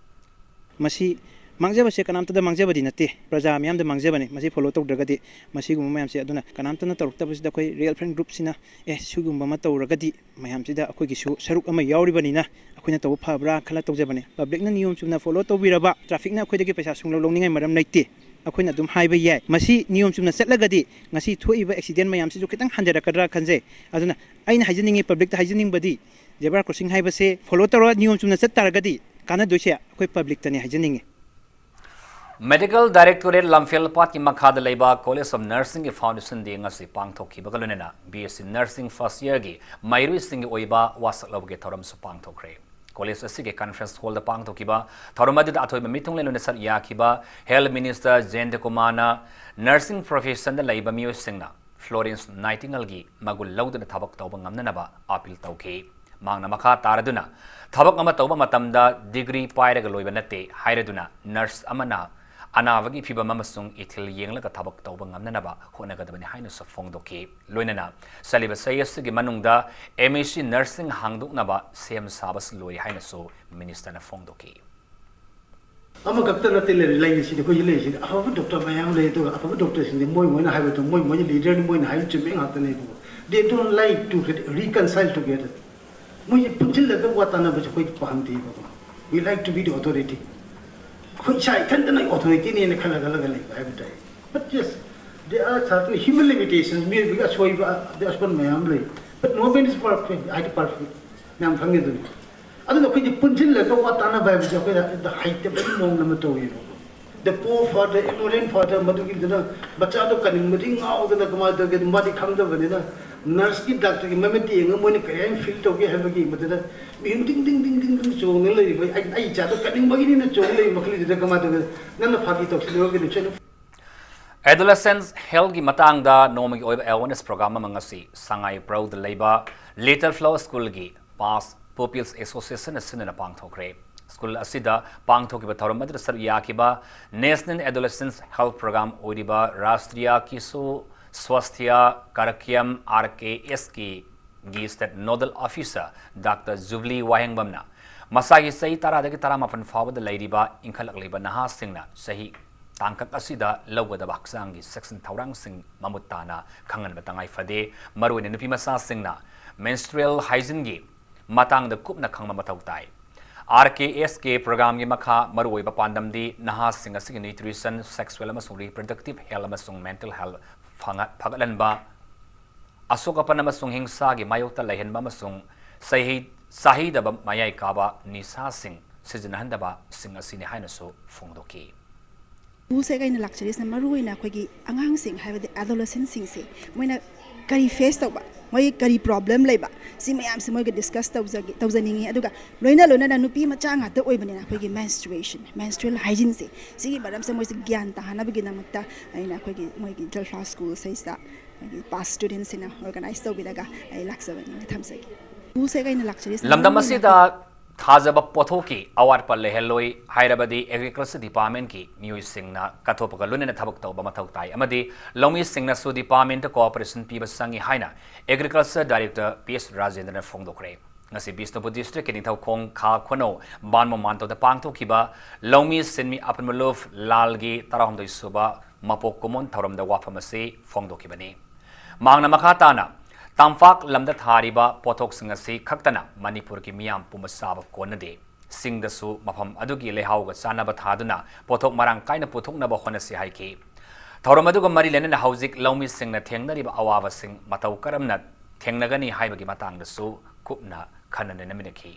ꯃꯁꯤ ꯃꯥꯡꯖꯕꯁꯦ ꯀꯅꯥꯝꯇꯗ ꯃꯥꯡꯖꯕꯗꯤ ꯅꯠꯇꯦ, ꯄ꯭ꯔꯖꯥ ꯃꯤꯌꯥꯝꯗ ꯃꯥꯡꯖꯕꯅꯤ ꯃꯁꯤ ꯐꯣꯂꯣ ꯇꯧꯗ꯭ꯔꯒꯗꯤ꯫ ꯃꯁꯤꯒꯨꯝꯕ ꯃꯌꯥꯝꯁꯦ ꯑꯗꯨꯅ ꯀꯅꯥꯝꯇꯅ ꯇꯧꯔꯛꯇꯕꯁꯤꯗ ꯑꯩꯈꯣꯏ ꯔꯤꯌꯦꯜ ꯐ꯭ꯔꯦꯟ ꯒ꯭ꯔꯨꯞꯁꯤꯅ ꯑꯦ ꯁꯤꯒꯨꯝꯕ ꯑꯃ ꯇꯧꯔꯒꯗꯤ ꯃꯌꯥꯝꯁꯤꯗ ꯑꯩꯈꯣꯏꯒꯤꯁꯨ ꯁꯔꯨꯛ ꯑꯃ ꯌꯥꯎꯔꯤꯕꯅꯤꯅ ꯑꯩꯈꯣꯏꯅ ꯇꯧꯕ ꯐꯕ꯭ꯔꯥ ꯈꯜꯂ ꯇꯧꯖꯕꯅꯤ꯫ ꯄꯕ꯭ꯂꯤꯛꯅ ꯅꯤꯌꯣꯝ ꯆꯨꯝꯅ ꯐꯣꯂꯣ ꯇꯧꯕꯤꯔꯕ ꯇ꯭ꯔꯥꯐꯤꯛꯅ ꯑꯩꯈꯣꯏꯗꯒꯤ ꯄꯩꯁꯥ ꯁꯨꯡꯂꯧ ꯂꯧꯅꯤꯡꯉꯥꯏ ꯃꯔꯝ ꯂꯩꯇꯦ꯫ ꯑꯩꯈꯣꯏꯅ ꯑꯗꯨꯝ ꯍꯥꯏꯕ ꯌꯥꯏ, ꯃꯁꯤ ꯅꯤꯌꯣꯝ ꯆꯨꯝꯅ ꯆꯠꯂꯒꯗꯤ ꯉꯁꯤ ꯊꯣꯛꯏꯕ ꯑꯦꯛꯁꯤꯗꯦꯟ ꯃꯌꯥꯝꯁꯤꯁꯨ ꯈꯤꯇꯪ ꯍꯟꯊꯔꯛꯀꯗ꯭ꯔꯥ ꯈꯟꯖꯩ꯫ ꯑꯗꯨꯅ ꯑꯩꯅ ꯍꯥꯏꯖꯅꯤꯡꯉꯤ, ꯄꯕ꯭ꯂꯤꯛꯇ ꯍꯥꯏꯖꯅꯤꯡꯕꯗꯤ ꯖꯦꯕ꯭ꯔꯥ ꯀ꯭ꯔꯣꯁꯤꯡ ꯍꯥꯏꯕꯁꯦ ꯐꯣꯂꯣ ꯇꯧꯔꯒ ꯅꯤꯌꯣꯝ ꯆꯨꯝꯅ ꯆꯠ ꯇꯥꯔꯒꯗꯤ ꯀꯥꯟꯅꯗꯣꯏꯁꯦ ꯑꯩꯈꯣꯏ ꯄꯕ꯭ꯂꯤꯛꯇꯅꯤ ꯍꯥꯏꯖꯅꯤꯡꯉꯤ꯫ Medical Directorate ꯂꯝꯐꯦꯜ ꯄꯥꯠꯀꯤ ꯃꯈꯥꯗ ꯂꯩꯕ College of Nursingꯒꯤ Foundation Day ꯉꯁꯤ ꯄꯥꯡꯊꯣꯛꯈꯤꯕꯒ ꯂꯣꯏꯅꯅ B S C Nursing first yearꯒꯤ ꯃꯍꯩꯔꯣꯏꯁꯤꯡꯒꯤ ꯑꯣꯏꯕ ꯋꯥꯁꯛ ꯂꯧꯕꯒꯤ ꯊꯧꯔꯝꯁꯨ ꯄꯥꯡꯊꯣꯛꯈ꯭ꯔꯦ꯫ ꯀꯣꯂꯦꯖ ꯑꯁꯤꯒꯤ conference hallꯗ ꯄꯥꯡꯊꯣꯛꯈꯤꯕ ꯊꯧꯔꯝ ꯑꯗꯨꯗ ꯑꯊꯣꯏꯕ ꯃꯤꯊꯨꯡꯂꯦꯟ ꯑꯣꯏꯅ ꯁꯔꯨꯛ ꯌꯥꯈꯤꯕ Health Minister ꯖꯌꯟꯇ ꯀꯨꯃꯥꯔꯅ nursing professionꯗ ꯂꯩꯕ ꯃꯤꯑꯣꯏꯁꯤꯡꯅ Florence Nightingaleꯒꯤ ꯃꯒꯨꯟ ꯂꯧꯗꯨꯅ ꯊꯕꯛ ꯇꯧꯕ ꯉꯝꯅꯅꯕ appeal ꯇꯧꯈꯤ꯫ ꯃꯍꯥꯛꯅ ꯃꯈꯥ ꯇꯥꯔꯗꯨꯅ ꯊꯕꯛ ꯑꯃ ꯇꯧꯕ ꯃꯇꯝꯗ degree ꯄꯥꯏꯔꯒ ꯂꯣꯏꯕ ꯅꯠꯇꯦ ꯍꯥꯏꯔꯗꯨꯅ nurse ꯑꯃꯅ ꯑꯅꯥꯕꯒꯤ ꯐꯤꯚꯝ ꯑꯃꯁꯨꯡ ꯏꯊꯤꯜ ꯌꯦꯡꯂꯒ ꯊꯕꯛ ꯇꯧꯕ ꯉꯝꯅꯅꯕ ꯍꯣꯠꯅꯒꯗꯕꯅꯤ ꯍꯥꯏꯅꯁꯨ ꯐꯣꯡꯗꯣꯛꯈꯤ꯫ ꯂꯣꯏꯅꯅ ꯆꯠꯂꯤꯕ ꯆꯍꯤ ꯑꯁꯤꯒꯤ ꯃꯅꯨꯡꯗ M S C Nursing ꯍꯥꯡꯗꯣꯛꯅꯕ ꯁꯦꯝ ꯁꯥꯕꯁꯨ ꯂꯣꯏꯔꯦ ꯍꯥꯏꯅꯁꯨ ministerꯅ ꯐꯣꯡꯗꯣꯛꯈꯤ꯫ ꯑꯃꯈꯛꯇ ꯅꯠꯇꯦ ꯂꯩꯔꯤ, ꯂꯩꯔꯤꯁꯤꯗꯤ ꯑꯩꯈꯣꯏꯁꯤ ꯂꯩꯔꯤꯁꯤꯗꯤ ꯑꯐꯕ doctor ꯃꯌꯥꯝ ꯂꯩ꯫ ꯑꯗꯨꯒ ꯑꯐꯕ doctorꯁꯤꯡꯗꯤ ꯃꯣꯏ ꯃꯣꯏꯅ ꯍꯥꯏꯕꯗꯣ ꯃꯣꯏ ꯃꯣꯏꯅ leaderꯅꯤ, ꯃꯣꯏꯅ ꯍꯥꯏꯕ ꯆꯨꯝꯃꯤ ꯉꯥꯛꯇꯅꯦꯕꯀꯣ꯫ They don't like to get reconcile together. ꯃꯣꯏꯁꯦ ꯄꯨꯟꯁꯤꯜꯂꯒ ꯋꯥ ꯇꯥꯟꯅꯕꯁꯦ ꯑꯩꯈꯣꯏ ꯄꯥꯝꯗꯦꯕꯀꯣ꯫ We like to be the authority. ꯑꯩꯈꯣꯏ ꯏꯁꯥ ꯏꯊꯟꯇꯅ authorityꯅꯦꯅ ꯈꯜꯂ ꯈꯜꯂꯒ ꯂꯩꯕ ꯍꯥꯏꯕ ꯇꯥꯏ꯫ But yes, there are certain human limitations, ꯃꯤꯑꯣꯏꯕꯒꯤ ꯑꯁꯣꯏꯕ, ꯑꯁꯣꯏꯕ ꯃꯌꯥꯝ ꯂꯩ꯫ But no man is perfect, I am perfect. ꯃꯌꯥꯝ ꯈꯪꯉꯤꯗꯨꯅꯤ꯫ ꯑꯗꯨꯅ ꯑꯩꯈꯣꯏꯗꯤ ꯄꯨꯟꯁꯤꯜꯂꯒ ꯋꯥ ꯇꯥꯟꯅꯕ ꯍꯥꯏꯕꯁꯦ ꯑꯩꯈꯣꯏꯗ ꯍꯩꯇꯕꯒꯤ ꯃꯑꯣꯡ ꯑꯃ ꯇꯧꯋꯦꯕꯀꯣ꯫ The poor father, ignorant father, ꯃꯗꯨꯒꯤꯗꯨꯅ ꯃꯆꯥꯗꯣ ꯀꯟꯅꯤꯡꯕꯗꯤ ꯉꯥꯎꯗꯅ ꯀꯃꯥꯏꯅ ꯇꯧꯒꯦ, ꯃꯥꯗꯤ ꯈꯪꯗꯕꯅꯤꯅ nurseꯀꯤ doctorꯒꯤ ꯃꯃꯤꯠ ꯌꯦꯡꯉꯒ ꯃꯣꯏꯅ ꯀꯔꯤ ꯍꯥꯏꯅ feel ꯇꯧꯒꯦ ꯍꯥꯏꯕꯒꯤ ꯃꯗꯨꯗ ꯃꯤꯍꯨꯟ ꯗꯤꯡ ꯗꯤꯡ ꯗꯤꯡ ꯗꯤꯡ ꯗꯤꯡ ꯆꯣꯡꯉ ꯂꯩꯔꯤꯕ ꯑꯩ, ꯑꯩ ꯏꯆꯥꯗꯣ ꯀꯟꯅꯤꯡꯕꯒꯤꯅꯤꯅ ꯆꯣꯡꯉ ꯂꯩꯔꯤꯕ ꯃꯈꯜꯁꯤꯗ ꯀꯃꯥꯏꯅ ꯇꯧꯒꯦ? ꯅꯪꯅ ꯐꯥꯒꯤ ꯇꯧꯁꯤꯜꯂꯨꯔꯒꯗꯤ ꯁꯣꯏꯅ Adolescents healthꯀꯤ ꯃꯇꯥꯡꯗ ꯅꯣꯡꯃꯒꯤ ꯑꯣꯏꯕ awareness program ꯑꯃ ꯉꯁꯤ ꯁꯉꯥꯏ ꯄ꯭ꯔꯧꯗ ꯂꯩꯕ Little Flower Schoolꯒꯤ Past Pupils Associationꯅ ꯁꯤꯟꯗꯨꯅ ꯄꯥꯡꯊꯣꯛꯈ꯭ꯔꯦ꯫ ꯁ꯭ꯀꯨꯜ ꯑꯁꯤꯗ ꯄꯥꯡꯊꯣꯛꯈꯤꯕ ꯊꯧꯔꯝ ꯑꯗꯨꯗ ꯁꯔꯨꯛ ꯌꯥꯈꯤꯕ National Adolescents Health Program ꯑꯣꯏꯔꯤꯕ Rashtriya Kishu Swasthya Karyakram, R K S ꯀꯤ ꯒꯤ state nodal officer Doctor Jubilee ꯋꯥꯍꯦꯡꯕꯝꯅ ꯃꯁꯥꯒꯤ ꯆꯍꯤ ꯇꯔꯥꯗꯒꯤ ꯇꯔꯥꯃꯥꯄꯟ ꯐꯥꯎꯕꯗ ꯂꯩꯔꯤꯕ ꯏꯟꯈꯠꯂꯛꯂꯤꯕ ꯅꯍꯥꯁꯤꯡꯅ ꯆꯍꯤ ꯇꯥꯡꯀꯛ ꯑꯁꯤꯗ ꯂꯧꯒꯗꯕ ꯍꯛꯆꯥꯡꯒꯤ ꯆꯦꯛꯁꯤꯟ ꯊꯧꯔꯥꯡꯁꯤꯡ ꯃꯃꯨꯠ ꯇꯥꯅ ꯈꯪꯍꯟꯕ ꯇꯉꯥꯏ ꯐꯗꯦ꯫ ꯃꯔꯨꯑꯣꯏꯅ ꯅꯨꯄꯤ ꯃꯆꯥꯁꯤꯡꯅ menstrual hygiene ꯒꯤ ꯃꯇꯥꯡꯗ ꯀꯨꯞꯅ ꯈꯪꯕ ꯃꯊꯧ ꯇꯥꯏ꯫ R K S K program ꯒꯤ ꯃꯈꯥ ꯃꯔꯨꯑꯣꯏꯕ ꯄꯥꯟꯗꯝꯗꯤ ꯅꯍꯥꯁꯤꯡ ꯑꯁꯤꯒꯤ nutrition, sexual ꯑꯃꯁꯨꯡ reproductive health ꯑꯃꯁꯨꯡ mental health ꯐꯉ-, ꯐꯒꯠꯍꯟꯕ, ꯑꯁꯣꯛ ꯑꯄꯟ ꯑꯃꯁꯨꯡ ꯍꯤꯡꯁꯥꯒꯤ ꯃꯥꯌꯣꯛꯇ ꯂꯩꯍꯟꯕ ꯑꯃꯁꯨꯡ ꯆꯍꯤ, ꯆꯥꯍꯩꯗꯕ ꯃꯌꯥꯏ ꯀꯥꯕ ꯅꯤꯁꯥꯁꯤꯡ ꯁꯤꯖꯤꯟꯅꯍꯟꯗꯕꯁꯤꯡ ꯑꯁꯤꯅꯤ ꯍꯥꯏꯅꯁꯨ ꯐꯣꯡꯗꯣꯛꯈꯤ꯫ ꯍꯧꯖꯤꯛ ꯑꯩꯅ ꯂꯥꯛꯆꯔꯤꯁꯤꯅ ꯃꯔꯨꯑꯣꯏꯅ ꯑꯩꯈꯣꯏꯒꯤ ꯑꯉꯥꯡꯁꯤꯡ, ꯍꯥꯏꯕꯗꯤ adolescent ꯁꯤꯡꯁꯦ, ꯃꯣꯏꯅ ꯀꯔꯤ face ꯇꯧꯕ, ꯃꯣꯏ ꯀꯔꯤ problem ꯂꯩꯕ, ꯁꯤ ꯃꯌꯥꯝꯁꯦ ꯃꯣꯏꯒ discuss ꯇꯧꯖꯒꯦ, ꯇꯧꯖꯅꯤꯡꯉꯤ꯫ ꯑꯗꯨꯒ ꯂꯣꯏꯅ ꯂꯣꯏꯅꯅ ꯅꯨꯄꯤ ꯃꯆꯥ ꯉꯥꯛꯇ ꯑꯣꯏꯕꯅꯤꯅ ꯑꯩꯈꯣꯏꯒꯤ menstruation, menstrual hygiene ꯁꯦ, ꯁꯤꯒꯤ ꯃꯔꯝꯁꯦ ꯃꯣꯏꯁꯦ ꯒ꯭ꯌꯥꯟ ꯇꯥꯍꯟꯅꯕꯒꯤꯗꯃꯛꯇ ꯑꯩꯅ ꯑꯩꯈꯣꯏꯒꯤ ꯃꯣꯏꯒꯤ ꯖꯜꯐꯥ school ꯁꯤꯗꯩꯁꯤꯗ ꯑꯩꯈꯣꯏꯒꯤ past student ꯁꯤꯡꯅ organize ꯇꯧꯕꯤꯔꯒ ꯑꯩ ꯂꯥꯛꯆꯕꯅꯤꯅ ꯊꯝꯖꯒꯦ꯫ ꯍꯧꯖꯤꯛ ꯑꯩꯅ ꯂꯥꯛꯆꯔꯤꯁꯤꯅ ꯂꯝꯗꯝ ꯃꯔꯨꯑꯣꯏꯅ ꯑꯁꯤꯗ ꯊꯥꯖꯕ ꯄꯣꯠꯊꯣꯛꯀꯤ ꯑꯋꯥꯠꯄ ꯂꯩꯍꯜꯂꯣꯏ ꯍꯥꯏꯔꯕꯗꯤ agriculture department ꯀꯤ ꯃꯤꯑꯣꯏꯁꯤꯡꯅ ꯀꯠꯊꯣꯛꯄꯒ ꯂꯣꯏꯅꯅ ꯊꯕꯛ ꯇꯧꯕ ꯃꯊꯧ ꯇꯥꯏ ꯑꯃꯗꯤ ꯂꯧꯃꯤꯁꯤꯡꯅꯁꯨ department ꯇ cooperation ꯄꯤꯕ ꯆꯪꯏ ꯍꯥꯏꯅ agriculture director P S ꯔꯥꯖꯦꯟꯗ꯭ꯔꯅ ꯐꯣꯡꯗꯣꯛꯈ꯭ꯔꯦ꯫ ꯉꯁꯤ ꯕꯤꯁꯅꯨꯄꯨꯔ district ꯀꯤ ꯅꯤꯡꯊꯧꯈꯣꯡ ꯈꯥ ꯈꯨꯅꯧ ꯕꯥꯟꯃꯣ ꯃꯥꯟꯇꯧꯗ ꯄꯥꯡꯊꯣꯛꯈꯤꯕ ꯂꯧꯃꯤ ꯁꯤꯟꯃꯤ ꯑꯄꯨꯟꯕ ꯂꯨꯞ ꯂꯥꯜꯒꯤ ꯇꯔꯥꯍꯨꯝꯗꯣꯏ ꯁꯨꯕ ꯃꯄꯣꯛ ꯀꯨꯝꯑꯣꯟ ꯊꯧꯔꯝꯗ ꯋꯥꯐꯝ ꯑꯁꯤ ꯐꯣꯡꯗꯣꯛꯈꯤꯕꯅꯤ꯫ ꯃꯍꯥꯛꯅ ꯃꯈꯥ ꯇꯥꯅ, ꯇꯝꯄꯥꯛ ꯂꯝꯗ ꯊꯥꯔꯤꯕ ꯄꯣꯠꯊꯣꯛꯁꯤꯡ ꯑꯁꯤ ꯈꯛꯇꯅ ꯃꯅꯤꯄꯨꯔꯒꯤ ꯃꯤꯌꯥꯝ ꯄꯨꯝꯕ ꯆꯥꯕ ꯀꯣꯟꯅꯗꯦ꯫ ꯆꯤꯡꯗꯁꯨ ꯃꯐꯝ ꯑꯗꯨꯒꯤ ꯂꯩꯍꯥꯎꯒ ꯆꯥꯟꯅꯕ ꯊꯥꯗꯨꯅ ꯄꯣꯠꯊꯣꯛ ꯃꯔꯥꯡ ꯀꯥꯏꯅ ꯄꯨꯊꯣꯛꯅꯕ ꯍꯣꯠꯅꯁꯤ ꯍꯥꯏꯈꯤ꯫ ꯊꯧꯔꯝ ꯑꯗꯨꯒ ꯃꯔꯤ ꯂꯩꯅꯅ ꯍꯧꯖꯤꯛ ꯂꯧꯃꯤꯁꯤꯡꯅ ꯊꯦꯡꯅꯔꯤꯕ ꯑꯋꯥꯕꯁꯤꯡ ꯃꯇꯧ ꯀꯔꯝꯅ ꯊꯦꯡꯅꯒꯅꯤ ꯍꯥꯏꯕꯒꯤ ꯃꯇꯥꯡꯗꯁꯨ ꯀꯨꯞꯅ ꯈꯟꯅ ꯅꯩꯅꯃꯤꯟꯅꯈꯤ꯫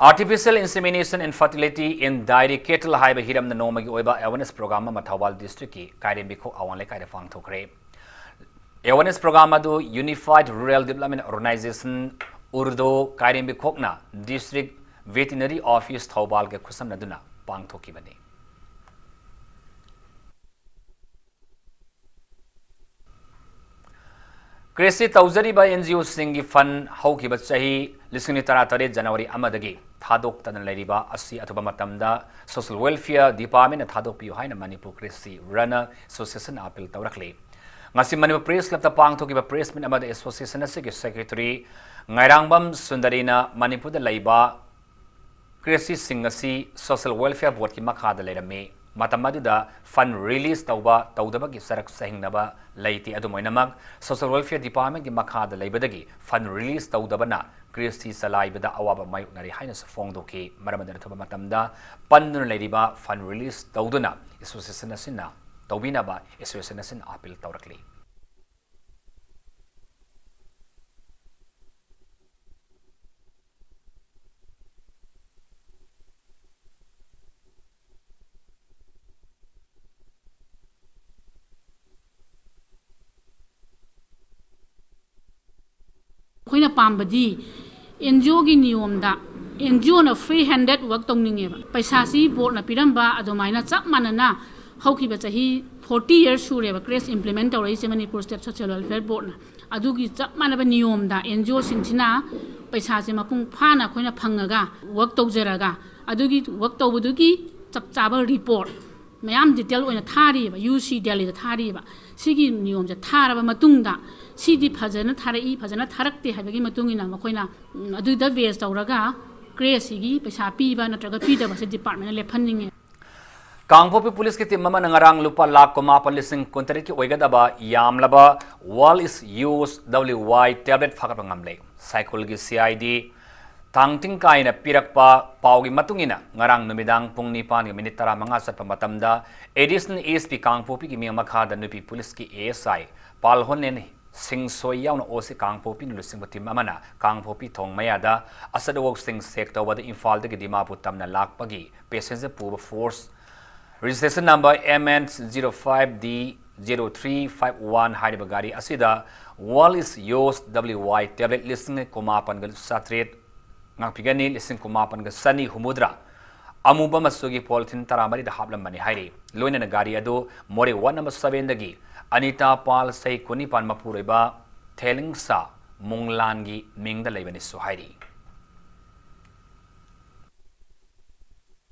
Artificial insemination and fertility in dairy cattle ꯍꯥꯏꯕ ꯍꯤꯔꯝꯗ ꯅꯣꯡꯃꯒꯤ ꯑꯣꯏꯕ awareness program ꯑꯃ ꯊꯧꯕꯥꯜ district ꯀꯤ ꯀꯥꯏꯔꯦꯝꯕꯤꯈꯣꯛ ꯑꯋꯥꯡ ꯂꯩꯀꯥꯏꯗ ꯄꯥꯡꯊꯣꯛꯈ꯭ꯔꯦ꯫ Awareness program ꯑꯗꯨ Unified Rural Development Organization, URDO, ꯀꯥꯏꯔꯦꯝꯕꯤꯈꯣꯛꯅ district veterinary office ꯊꯧꯕꯥꯜꯒ ꯈꯨꯠꯁꯝꯅꯗꯨꯅ ꯄꯥꯡꯊꯣꯛꯈꯤꯕꯅꯤ꯫ ꯀ꯭ꯔꯤꯁꯤ ꯇꯧꯖꯔꯤꯕ N G O ꯁꯤꯡꯒꯤ fund ꯍꯧꯈꯤꯕ ꯆꯍꯤ ꯂꯤꯁꯤꯡ ꯑꯅꯤ ꯇꯔꯥꯇꯔꯦꯠ January ꯑꯃꯗꯒꯤ ꯊꯥꯗꯣꯛꯇꯅ ꯂꯩꯔꯤꯕ ꯑꯁꯤ ꯑꯊꯨꯕ ꯃꯇꯝꯗ Social Welfare Department ꯅ ꯊꯥꯗꯣꯛꯄꯤꯌꯨ ꯍꯥꯏꯅ Manipur Christian Runner Association ꯅ appeal ꯇꯧꯔꯛꯂꯤ꯫ ꯉꯁꯤ ꯃꯅꯤꯄꯨꯔ Press Club ꯇ ꯄꯥꯡꯊꯣꯛꯈꯤꯕ press meet ꯑꯃꯗ association ꯑꯁꯤꯒꯤ secretary ꯉꯥꯏꯔꯥꯡꯕꯝ ꯁꯨꯟꯗꯔꯤꯅ ꯃꯅꯤꯄꯨꯔꯗ ꯂꯩꯕ ꯀ꯭ꯔꯦꯁꯤꯁꯤꯡ ꯑꯁꯤ Social Welfare Board ꯀꯤ ꯃꯈꯥꯗ ꯂꯩꯔꯝꯃꯤ꯫ ꯃꯇꯝ ꯑꯗꯨꯗ fund release ꯇꯧꯕ ꯇꯧꯗꯕꯒꯤ ꯆꯔꯛ ꯆꯍꯤꯡꯅꯕ ꯂꯩꯇꯦ꯫ ꯑꯗꯨꯝ ꯑꯣꯏꯅꯃꯛ, Social Welfare Department ꯀꯤ ꯃꯈꯥꯗ ꯂꯩꯕꯗꯒꯤ fund release ꯇꯧꯗꯕꯅ ꯀ꯭ꯔꯦꯁꯤ ꯆꯂꯥꯏꯕꯗ ꯑꯋꯥꯕ ꯃꯥꯌꯣꯛꯅꯔꯤ ꯍꯥꯏꯅꯁꯨ ꯐꯣꯡꯗꯣꯛꯈꯤ꯫ ꯃꯔꯝ ꯑꯗꯨꯅ ꯑꯊꯨꯕ ꯃꯇꯝꯗ ꯄꯟꯗꯨꯅ ꯂꯩꯔꯤꯕ fund release ꯇꯧꯗꯨꯅ association ꯑꯁꯤꯅ ꯇꯧꯕꯤꯅꯕ association ꯑꯁꯤꯅ appeal ꯇꯧꯔꯛꯂꯤ꯫ ꯑꯩꯈꯣꯏꯅ ꯄꯥꯝꯕꯗꯤ NGO ꯒꯤ ꯅꯤꯌꯣꯝꯗ, NGO ꯅ free handed work ꯇꯧꯅꯤꯡꯉꯦꯕ꯫ ꯄꯩꯁꯥꯁꯤ board ꯅ ꯄꯤꯔꯝꯕ ꯑꯗꯨꯃꯥꯏꯅ ꯆꯞ ꯃꯥꯟꯅꯅ ꯍꯧꯈꯤꯕ ꯆꯍꯤ forty years ꯁꯨꯔꯦꯕ ꯀ꯭ꯔꯦꯁ implement ꯇꯧꯔꯛꯏꯁꯦ Manipur State Social Welfare Board ꯅ꯫ ꯑꯗꯨꯒꯤ ꯆꯞ ꯃꯥꯟꯅꯕ ꯅꯤꯌꯣꯝꯗ NGO ꯁꯤꯡꯁꯤꯅ ꯄꯩꯁꯥꯁꯦ ꯃꯄꯨꯡ ꯐꯥꯅ ꯑꯩꯈꯣꯏꯅ ꯐꯪꯉꯒ work ꯇꯧꯖꯔꯒ, ꯑꯗꯨꯒꯤ work ꯇꯧꯕꯗꯨꯒꯤ ꯆꯞ ꯆꯥꯕ report ꯃꯌꯥꯝ detail ꯑꯣꯏꯅ ꯊꯥꯔꯤꯑꯕ, UC Delhi ꯗ ꯊꯥꯔꯤꯑꯕ꯫ ꯁꯤꯒꯤ ꯅꯤꯌꯣꯝꯁꯦ ꯊꯥꯔꯕ ꯃꯇꯨꯡꯗ, ꯁꯤꯗꯤ ꯐꯖꯅ ꯊꯥꯔꯛꯏ, ꯐꯖꯅ ꯊꯥꯔꯛꯇꯦ ꯍꯥꯏꯕꯒꯤ ꯃꯇꯨꯡ ꯏꯟꯅ ꯃꯈꯣꯏꯅ, ꯎꯝ, ꯑꯗꯨꯗ base ꯇꯧꯔꯒ ꯀ꯭ꯔꯦꯁꯤꯒꯤ ꯄꯩꯁꯥ ꯄꯤꯕ ꯅꯠꯇ꯭ꯔꯒ ꯄꯤꯗꯕꯁꯦ department ꯅ ꯂꯦꯞꯍꯟꯅꯤꯡꯉꯦ꯫ ꯀꯥꯡꯄꯣꯛꯄꯤ ꯄꯨꯂꯤꯁꯀꯤ team ꯑꯃꯅ ꯉꯔꯥꯡ ꯂꯨꯄꯥ ꯂꯥꯈ ꯀꯨꯟꯃꯥꯄꯟ ꯂꯤꯁꯤꯡ ꯀꯨꯟꯇꯔꯦꯠꯀꯤ ꯑꯣꯏꯒꯗꯕ ꯌꯥꯝꯂꯕ World is Yours W Y tablet ꯐꯥꯒꯠꯄ ꯉꯝꯂꯦ꯫ ꯁꯥꯏꯀꯨꯜꯒꯤ CID ꯊꯥꯡꯇꯤꯡ ꯀꯥꯏꯅ ꯄꯤꯔꯛꯄ ꯄꯥꯎꯒꯤ ꯃꯇꯨꯡ ꯏꯟꯅ, ꯉꯔꯥꯡ ꯅꯨꯃꯤꯗꯥꯡ ꯄꯨꯡ ꯅꯤꯄꯥꯟꯒ minute ꯇꯔꯥꯃꯉꯥ ꯆꯠꯄ ꯃꯇꯝꯗ Additional SP ꯀꯥꯡꯄꯣꯛꯄꯤꯒꯤ ꯃꯤꯡ ꯃꯈꯥꯗ ꯅꯨꯄꯤ ꯄꯨꯂꯤꯁꯀꯤ ASI ꯄꯥꯜꯍꯣꯟꯅꯦꯟ ꯁꯤꯡꯁꯣꯏ ꯌꯥꯎꯅ OC ꯀꯥꯡꯄꯣꯛꯄꯤꯅ ꯂꯨꯆꯤꯡꯕ team ꯑꯃꯅ ꯀꯥꯡꯄꯣꯛꯄꯤ ꯊꯣꯡ ꯃꯌꯥꯗ ꯑꯆꯠ ꯑꯋꯣꯛꯁꯤꯡ check ꯇꯧꯕꯗ ꯏꯝꯐꯥꯜꯗꯒꯤ ꯗꯤꯃꯥꯄꯨꯔ ꯇꯝꯅ ꯂꯥꯛꯄꯒꯤ passenger ꯄꯨꯕ Force registration number MN zero five D zero three five one ꯍꯥꯏꯔꯤꯕ ꯒꯥꯔꯤ ꯑꯁꯤꯗ World is Yours W Y tablet ꯂꯤꯁꯤꯡ ꯀꯨꯟꯃꯥꯄꯟꯒ ꯆꯥꯇ꯭ꯔꯦꯠ, ꯉꯥꯛꯄꯤꯒꯅꯤ, ꯂꯤꯁꯤꯡ ꯀꯨꯟꯃꯥꯄꯟꯒ ꯆꯅꯤ ꯍꯨꯝꯐꯨꯇꯔꯥ, ꯑꯃꯨꯕ ꯃꯆꯨꯒꯤ polythene ꯇꯔꯥꯃꯔꯤꯗ ꯍꯥꯞꯂꯝꯕꯅꯤ ꯍꯥꯏꯔꯤ꯫ ꯂꯣꯏꯅꯅ ꯒꯥꯔꯤ ꯑꯗꯨ ꯃꯣꯔꯦ ward number seven ꯗꯒꯤ ꯑꯅꯤꯇꯥ ꯄꯥꯜ, ꯆꯍꯤ ꯀꯨꯟꯅꯤꯄꯥꯟ, ꯃꯄꯨꯔꯣꯏꯕ ꯊꯦꯂꯤꯡꯁꯥ ꯃꯨꯡꯂꯥꯟꯒꯤ ꯃꯤꯡꯗ ꯂꯩꯕꯅꯤꯁꯨ ꯍꯥꯏꯔꯤ꯫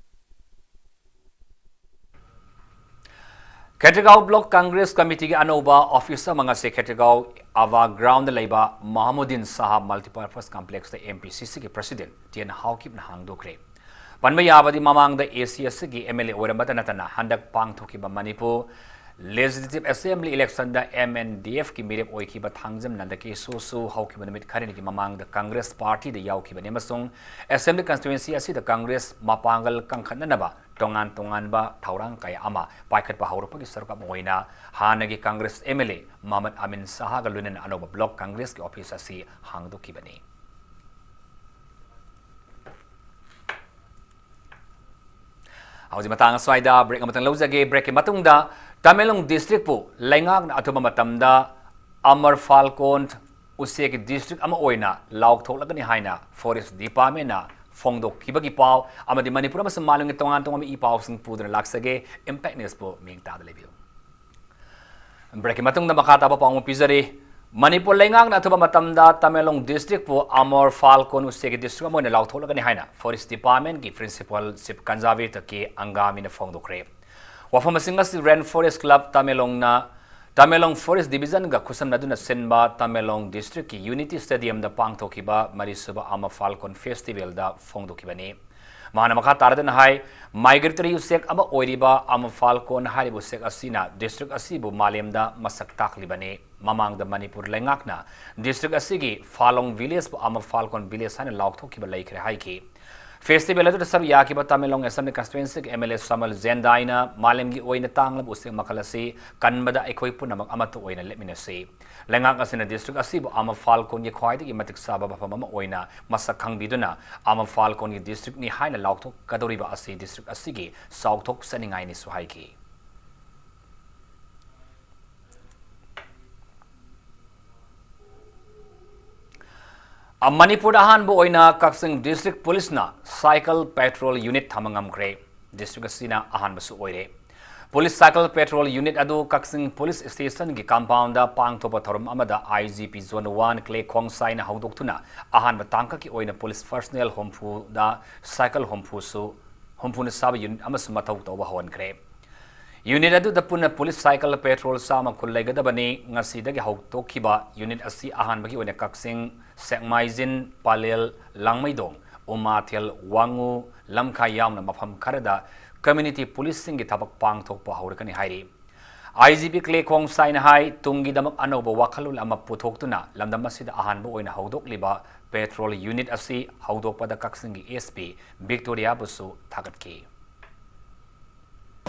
ꯈꯦꯇ꯭ꯔꯤꯒꯥꯎ ꯕ꯭ꯂꯣꯛ ꯀꯪꯒ꯭ꯔꯦꯁ ꯀꯃꯤꯇꯤꯒꯤ ꯑꯅꯧꯕ ꯑꯣꯐꯤꯁ ꯑꯃ ꯉꯁꯤ ꯈꯦꯇ꯭ꯔꯤꯒꯥꯎ ꯑꯥꯚꯥ ꯒ꯭ꯔꯥꯎꯟꯗ ꯂꯩꯕ ꯃꯍꯃꯨꯗꯤꯟ ꯁꯥꯍꯥ ꯃꯜꯇꯤꯄꯔꯄꯁ ꯀꯝꯄ꯭ꯂꯦꯛꯁꯇ ꯑꯦꯝ ꯄꯤ ꯁꯤ ꯁꯤꯒꯤ ꯄ꯭ꯔꯁꯤꯗꯦꯟꯠ ꯇꯤ ꯑꯦꯟ ꯍꯥꯎꯀꯤꯞꯅ ꯍꯥꯡꯗꯣꯛꯈ꯭ꯔꯦ꯫ ꯄꯟꯕ ꯌꯥꯕꯗꯤ, ꯃꯃꯥꯡꯗ ꯑꯦ ꯁꯤ ꯑꯁꯤꯒꯤ ꯑꯦꯝ ꯑꯦꯜ ꯑꯦ ꯑꯣꯏꯔꯝꯕꯇ ꯅꯠꯇꯅ ꯍꯟꯗꯛ ꯄꯥꯡꯊꯣꯛꯈꯤꯕ ꯃꯅꯤꯄꯨꯔ ꯂꯦꯖꯤꯁꯂꯦꯇꯤꯚ ꯑꯦꯁꯦꯝꯕ꯭ꯂꯤ ꯏꯂꯦꯛꯁꯟꯗ ꯑꯦꯝ ꯑꯦꯟ ꯗꯤ ꯑꯦꯐꯀꯤ ꯃꯤꯔꯦꯞ ꯑꯣꯏꯈꯤꯕ ꯊꯥꯡꯖꯝ ꯅꯟꯗꯀꯤꯁꯣꯔꯁꯨ ꯍꯧꯈꯤꯕ ꯅꯨꯃꯤꯠ ꯈꯔꯅꯤꯒꯤ ꯃꯃꯥꯡꯗ ꯀꯪꯒ꯭ꯔꯦꯁ ꯄꯥꯔꯇꯤꯗ ꯌꯥꯎꯈꯤꯕꯅꯤ ꯑꯃꯁꯨꯡ ꯑꯦꯁꯦꯝꯕ꯭ꯂꯤ ꯀꯟꯁꯇꯤꯇ꯭ꯋꯦꯟꯁꯤ ꯑꯁꯤꯗ ꯀꯪꯒ꯭ꯔꯦꯁ ꯃꯄꯥꯡꯒꯜ ꯀꯟꯈꯠꯅꯅꯕ ꯇꯣꯉꯥꯟ ꯇꯣꯉꯥꯟꯕ ꯊꯧꯔꯥꯡ ꯀꯌꯥ ꯑꯃ ꯄꯥꯏꯈꯠꯄ ꯍꯧꯔꯛꯄꯒꯤ ꯁꯔꯨꯛ ꯑꯃ ꯑꯣꯏꯅ ꯍꯥꯟꯅꯒꯤ ꯀꯪꯒ꯭ꯔꯦꯁ ꯑꯦꯝ ꯑꯦꯜ ꯑꯦ ꯃꯍꯃꯗ ꯑꯃꯤꯟ ꯁꯥꯍꯒ ꯂꯣꯏꯅꯅ ꯑꯅꯧꯕ ꯕ꯭ꯂꯣꯛ ꯀꯪꯒ꯭ꯔꯦꯁꯀꯤ ꯑꯣꯐꯤꯁ ꯑꯁꯤ ꯍꯥꯡꯗꯣꯛꯈꯤꯕꯅꯤ꯫ ꯍꯧꯖꯤꯛ ꯃꯇꯥꯡ ꯑꯁ꯭ꯋꯥꯏꯗ ꯕ꯭ꯔꯦꯛ ꯑꯃꯇꯪ ꯂꯧꯖꯒꯦ꯫ ꯕ꯭ꯔꯦꯛꯀꯤ ꯃꯇꯨꯡꯗ ꯇꯃꯦꯡꯂꯣꯡ ꯗꯤꯁꯇ꯭ꯔꯤꯛꯄꯨ ꯂꯩꯉꯥꯛꯅ ꯑꯊꯨꯕ ꯃꯇꯝꯗ ꯑꯃꯔ ꯐꯥꯜꯀꯣꯟ ꯎꯆꯦꯛꯀꯤ ꯗꯤꯁꯇ꯭ꯔꯤꯛ ꯑꯃ ꯑꯣꯏꯅ ꯂꯥꯎꯊꯣꯛꯂꯒꯅꯤ ꯍꯥꯏꯅ ꯐꯣꯔꯦꯁ ꯗꯤꯄꯥꯔꯠꯃꯦꯟꯅ ꯐꯣꯡꯗꯣꯛꯈꯤꯕꯒꯤ ꯄꯥꯎ ꯑꯃꯗꯤ ꯃꯅꯤꯄꯨꯔ ꯑꯃꯁꯨꯡ ꯃꯥꯂꯦꯝꯒꯤ ꯇꯣꯉꯥꯟ ꯇꯣꯉꯥꯟꯕ ꯏ ꯄꯥꯎꯁꯤꯡ ꯄꯨꯗꯨꯅ ꯂꯥꯛꯆꯒꯦ꯫ ꯏꯝꯄꯦꯛ ꯅ꯭ꯌꯨꯁꯄꯨ ꯃꯤꯠꯌꯦꯡ ꯇꯥꯗꯨꯅ ꯂꯩꯕꯤꯌꯨ꯫ ꯕ꯭ꯔꯦꯛꯀꯤ ꯃꯇꯨꯡꯗ ꯃꯈꯥ ꯇꯥꯕ ꯄꯥꯎ ꯑꯃ ꯄꯤꯖꯔꯤ꯫ ꯃꯅꯤꯄꯨꯔ ꯂꯩꯉꯥꯛꯅ ꯑꯊꯨꯕ ꯃꯇꯝꯗ ꯇꯃꯦꯡꯂꯣꯡ ꯗꯤꯁꯇ꯭ꯔꯤꯛꯄꯨ ꯑꯃꯔ ꯐꯥꯜꯀꯣꯟ ꯎꯆꯦꯛꯀꯤ ꯗꯤꯁꯇ꯭ꯔꯤꯛ ꯑꯃ ꯑꯣꯏꯅ ꯂꯥꯎꯊꯣꯛꯂꯒꯅꯤ ꯍꯥꯏꯅ ꯐꯣꯔꯦꯁ ꯗꯤꯄꯥꯔꯠꯃꯦꯟꯒꯤ ꯄ꯭ꯔꯤꯟꯁꯤꯄꯥꯜ ꯆꯤꯐ ꯀꯟꯖꯥꯔꯕꯦꯇꯔ ꯀꯦ ꯑꯪꯒꯥꯃꯤꯅ ꯐꯣꯡꯗꯣꯛꯈ꯭ꯔꯦ꯫ ꯋꯥꯐꯝ ꯑꯁꯤꯡ ꯑꯁꯤ ꯔꯦꯟ ꯐꯣꯔꯦꯁ ꯀ꯭ꯂꯕ ꯇꯃꯦꯡꯂꯣꯡꯅ ꯇꯃꯦꯡꯂꯣꯡ ꯐꯣꯔꯦꯁ ꯗꯤꯕꯤꯖꯟꯒ ꯈꯨꯠꯁꯝꯅꯗꯨꯅ ꯁꯤꯟꯕ ꯇꯃꯦꯡꯂꯣꯡ ꯗꯤꯁꯇ꯭ꯔꯤꯛꯀꯤ ꯌꯨꯅꯤꯇꯤ ꯁ꯭ꯇꯦꯗꯤꯌꯝꯗ ꯄꯥꯡꯊꯣꯛꯈꯤꯕ ꯃꯔꯤꯁꯨꯕ ꯑꯃꯔ ꯐꯥꯜꯀꯣꯟ ꯐꯦꯁꯇꯤꯚꯦꯜꯗ ꯐꯣꯡꯗꯣꯛꯈꯤꯕꯅꯤ꯫ ꯃꯍꯥꯛꯅ ꯃꯈꯥ ꯇꯥꯔꯗꯨꯅ ꯍꯥꯏ, ꯃꯥꯏꯒ꯭ꯔꯦꯇꯔꯤ ꯎꯆꯦꯛ ꯑꯃ ꯑꯣꯏꯔꯤꯕ ꯑꯃꯔ ꯐꯥꯜꯀꯣꯟ ꯍꯥꯏꯔꯤꯕ ꯎꯆꯦꯛ ꯑꯁꯤꯅ ꯗꯤꯁꯇ꯭ꯔꯤꯛ ꯑꯁꯤꯕꯨ ꯃꯥꯂꯦꯝꯗ ꯃꯁꯛ ꯇꯥꯛꯂꯤꯕꯅꯤ꯫ ꯃꯃꯥꯡꯗ ꯃꯅꯤꯄꯨꯔ ꯂꯩꯉꯥꯛꯅ ꯗꯤꯁꯇ꯭ꯔꯤꯛ ꯑꯁꯤꯒꯤ ꯐꯥꯂꯣꯡ ꯚꯤꯂꯦꯖꯄꯨ ꯑꯃꯔ ꯐꯥꯜꯀꯣꯟ ꯚꯤꯂꯦꯖ ꯍꯥꯏꯅ ꯂꯥꯎꯊꯣꯛꯈꯤꯕ ꯂꯩꯈ꯭ꯔꯦ ꯍꯥꯏꯈꯤ꯫ ꯐꯦꯁꯇꯤꯚꯦꯜ ꯑꯗꯨꯗ ꯁꯔꯨꯛ ꯌꯥꯈꯤꯕ ꯇꯃꯦꯡꯂꯣꯡ ꯑꯦꯁꯦꯝꯕ꯭ꯂꯤ ꯀꯟꯁꯇꯤꯇ꯭ꯋꯦꯟꯁꯤꯒꯤ ꯑꯦꯝ ꯑꯦꯜ ꯑꯦ ꯁꯥꯃꯨꯑꯦꯜ ꯖꯦꯟꯗꯥꯏꯅ ꯃꯥꯂꯦꯝꯒꯤ ꯑꯣꯏꯅ ꯇꯥꯡꯂꯕ ꯎꯆꯦꯛ ꯃꯈꯜ ꯑꯁꯤ ꯀꯟꯕꯗ ꯑꯩꯈꯣꯏ ꯄꯨꯝꯅꯃꯛ ꯑꯃꯠꯇ ꯑꯣꯏꯅ ꯂꯦꯞꯃꯤꯟꯅꯁꯤ꯫ ꯂꯩꯉꯥꯛ ꯑꯁꯤꯅ ꯗꯤꯁꯇ꯭ꯔꯤꯛ ꯑꯁꯤꯕꯨ ꯑꯃꯔ ꯐꯥꯜꯀꯣꯟꯒꯤ ꯈ꯭ꯋꯥꯏꯗꯒꯤ ꯃꯇꯤꯛ ꯆꯥꯕ ꯃꯐꯝ ꯑꯃ ꯑꯣꯏꯅ ꯃꯁꯛ ꯈꯪꯕꯤꯗꯨꯅ ꯑꯃꯔ ꯐꯥꯜꯀꯣꯟꯒꯤ ꯗꯤꯁꯇ꯭ꯔꯤꯛꯅꯤ ꯍꯥꯏꯅ ꯂꯥꯎꯊꯣꯛꯀꯗꯧꯔꯤꯕ ꯑꯁꯤ ꯗꯤꯁꯇ꯭ꯔꯤꯛ ꯑꯁꯤꯒꯤ ꯆꯥꯎꯊꯣꯛꯆꯅꯤꯡꯉꯥꯏꯅꯤꯁꯨ ꯍꯥꯏꯈꯤ꯫ ꯑ, ꯃꯅꯤꯄꯨꯔꯗ ꯑꯍꯥꯟꯕ ꯑꯣꯏꯅ ꯀꯛꯆꯤꯡ ꯗꯤꯁꯇ꯭ꯔꯤꯛ ꯄꯨꯂꯤꯁꯅ ꯁꯥꯏꯀꯜ ꯄꯦꯇ꯭ꯔꯣꯜ ꯌꯨꯅꯤꯠ ꯊꯝꯕ ꯉꯝꯈ꯭ꯔꯦ꯫ ꯗꯤꯁꯇ꯭ꯔꯤꯛ ꯑꯁꯤꯅ ꯑꯍꯥꯟꯕꯁꯨ ꯑꯣꯏꯔꯦ꯫ ꯄꯨꯂꯤꯁ ꯁꯥꯏꯀꯜ ꯄꯦꯇ꯭ꯔꯣꯜ ꯌꯨꯅꯤꯠ ꯑꯗꯨ ꯀꯛꯆꯤꯡ ꯄꯨꯂꯤꯁ ꯁ꯭ꯇꯦꯁꯟꯒꯤ ꯀꯝꯄꯥꯎꯟꯗ ꯄꯥꯡꯊꯣꯛꯄ ꯊꯧꯔꯝ ꯑꯃꯗ I G P zone one ꯀ꯭ꯂꯦ ꯈꯣꯡꯁꯥꯏꯅ ꯍꯧꯗꯣꯛꯇꯨꯅ ꯑꯍꯥꯟꯕ ꯇꯥꯡꯀꯛꯀꯤ ꯑꯣꯏꯅ ꯄꯨꯂꯤꯁ ꯄꯔꯁꯅꯦꯜ ꯍꯨꯝꯐꯨꯗ ꯁꯥꯏꯀꯜ ꯍꯨꯝꯐꯨꯁꯨ, ꯍꯨꯝꯐꯨꯅ ꯁꯥꯕ ꯌꯨꯅꯤꯠ ꯑꯃꯁꯨ ꯃꯊꯧ ꯇꯧꯕ ꯍꯧꯍꯟꯈ꯭ꯔꯦ꯫ Unit ꯑꯗꯨꯗ ꯄꯨꯟꯅ police cycle patrol ꯆꯥꯝꯃ ꯀꯨꯟ ꯂꯩꯒꯗꯕꯅꯤ꯫ ꯉꯁꯤꯗꯒꯤ ꯍꯧꯗꯣꯛꯈꯤꯕ unit ꯑꯁꯤ ꯑꯍꯥꯟꯕꯒꯤ ꯑꯣꯏꯅ ꯀꯛꯆꯤꯡ, ꯁꯦꯛꯃꯥꯏꯖꯤꯟ, ꯄꯂꯦꯜ, ꯂꯥꯡꯃꯩꯗꯣꯡ, ꯎꯃꯥꯊꯦꯜ, ꯋꯥꯉꯨ, ꯂꯝꯈꯥꯏ ꯌꯥꯎꯅ ꯃꯐꯝ ꯈꯔꯗ community policeꯁꯤꯡꯒꯤ ꯊꯕꯛ ꯄꯥꯡꯊꯣꯛꯄ ꯍꯧꯔꯒꯅꯤ ꯍꯥꯏꯔꯤ꯫ ꯑꯥꯏ ꯖꯤ ꯄꯤ ꯀ꯭ꯂꯦ ꯈꯣꯡꯁꯥꯏꯅ ꯍꯥꯏ, ꯇꯨꯡꯒꯤꯗꯃꯛ ꯑꯅꯧꯕ ꯋꯥꯈꯜꯂꯣꯟ ꯑꯃ ꯄꯨꯊꯣꯛꯇꯨꯅ ꯂꯝꯗꯝ ꯑꯁꯤꯗ ꯑꯍꯥꯟꯕ ꯑꯣꯏꯅ ꯍꯧꯗꯣꯛꯂꯤꯕ patrol unit ꯑꯁꯤ ꯍꯧꯗꯣꯛꯄꯗ ꯀꯛꯆꯤꯡꯒꯤ S P ꯚꯤꯛꯇꯣꯔꯤꯌꯥꯕꯨꯁꯨ ꯊꯥꯒꯠꯈꯤ꯫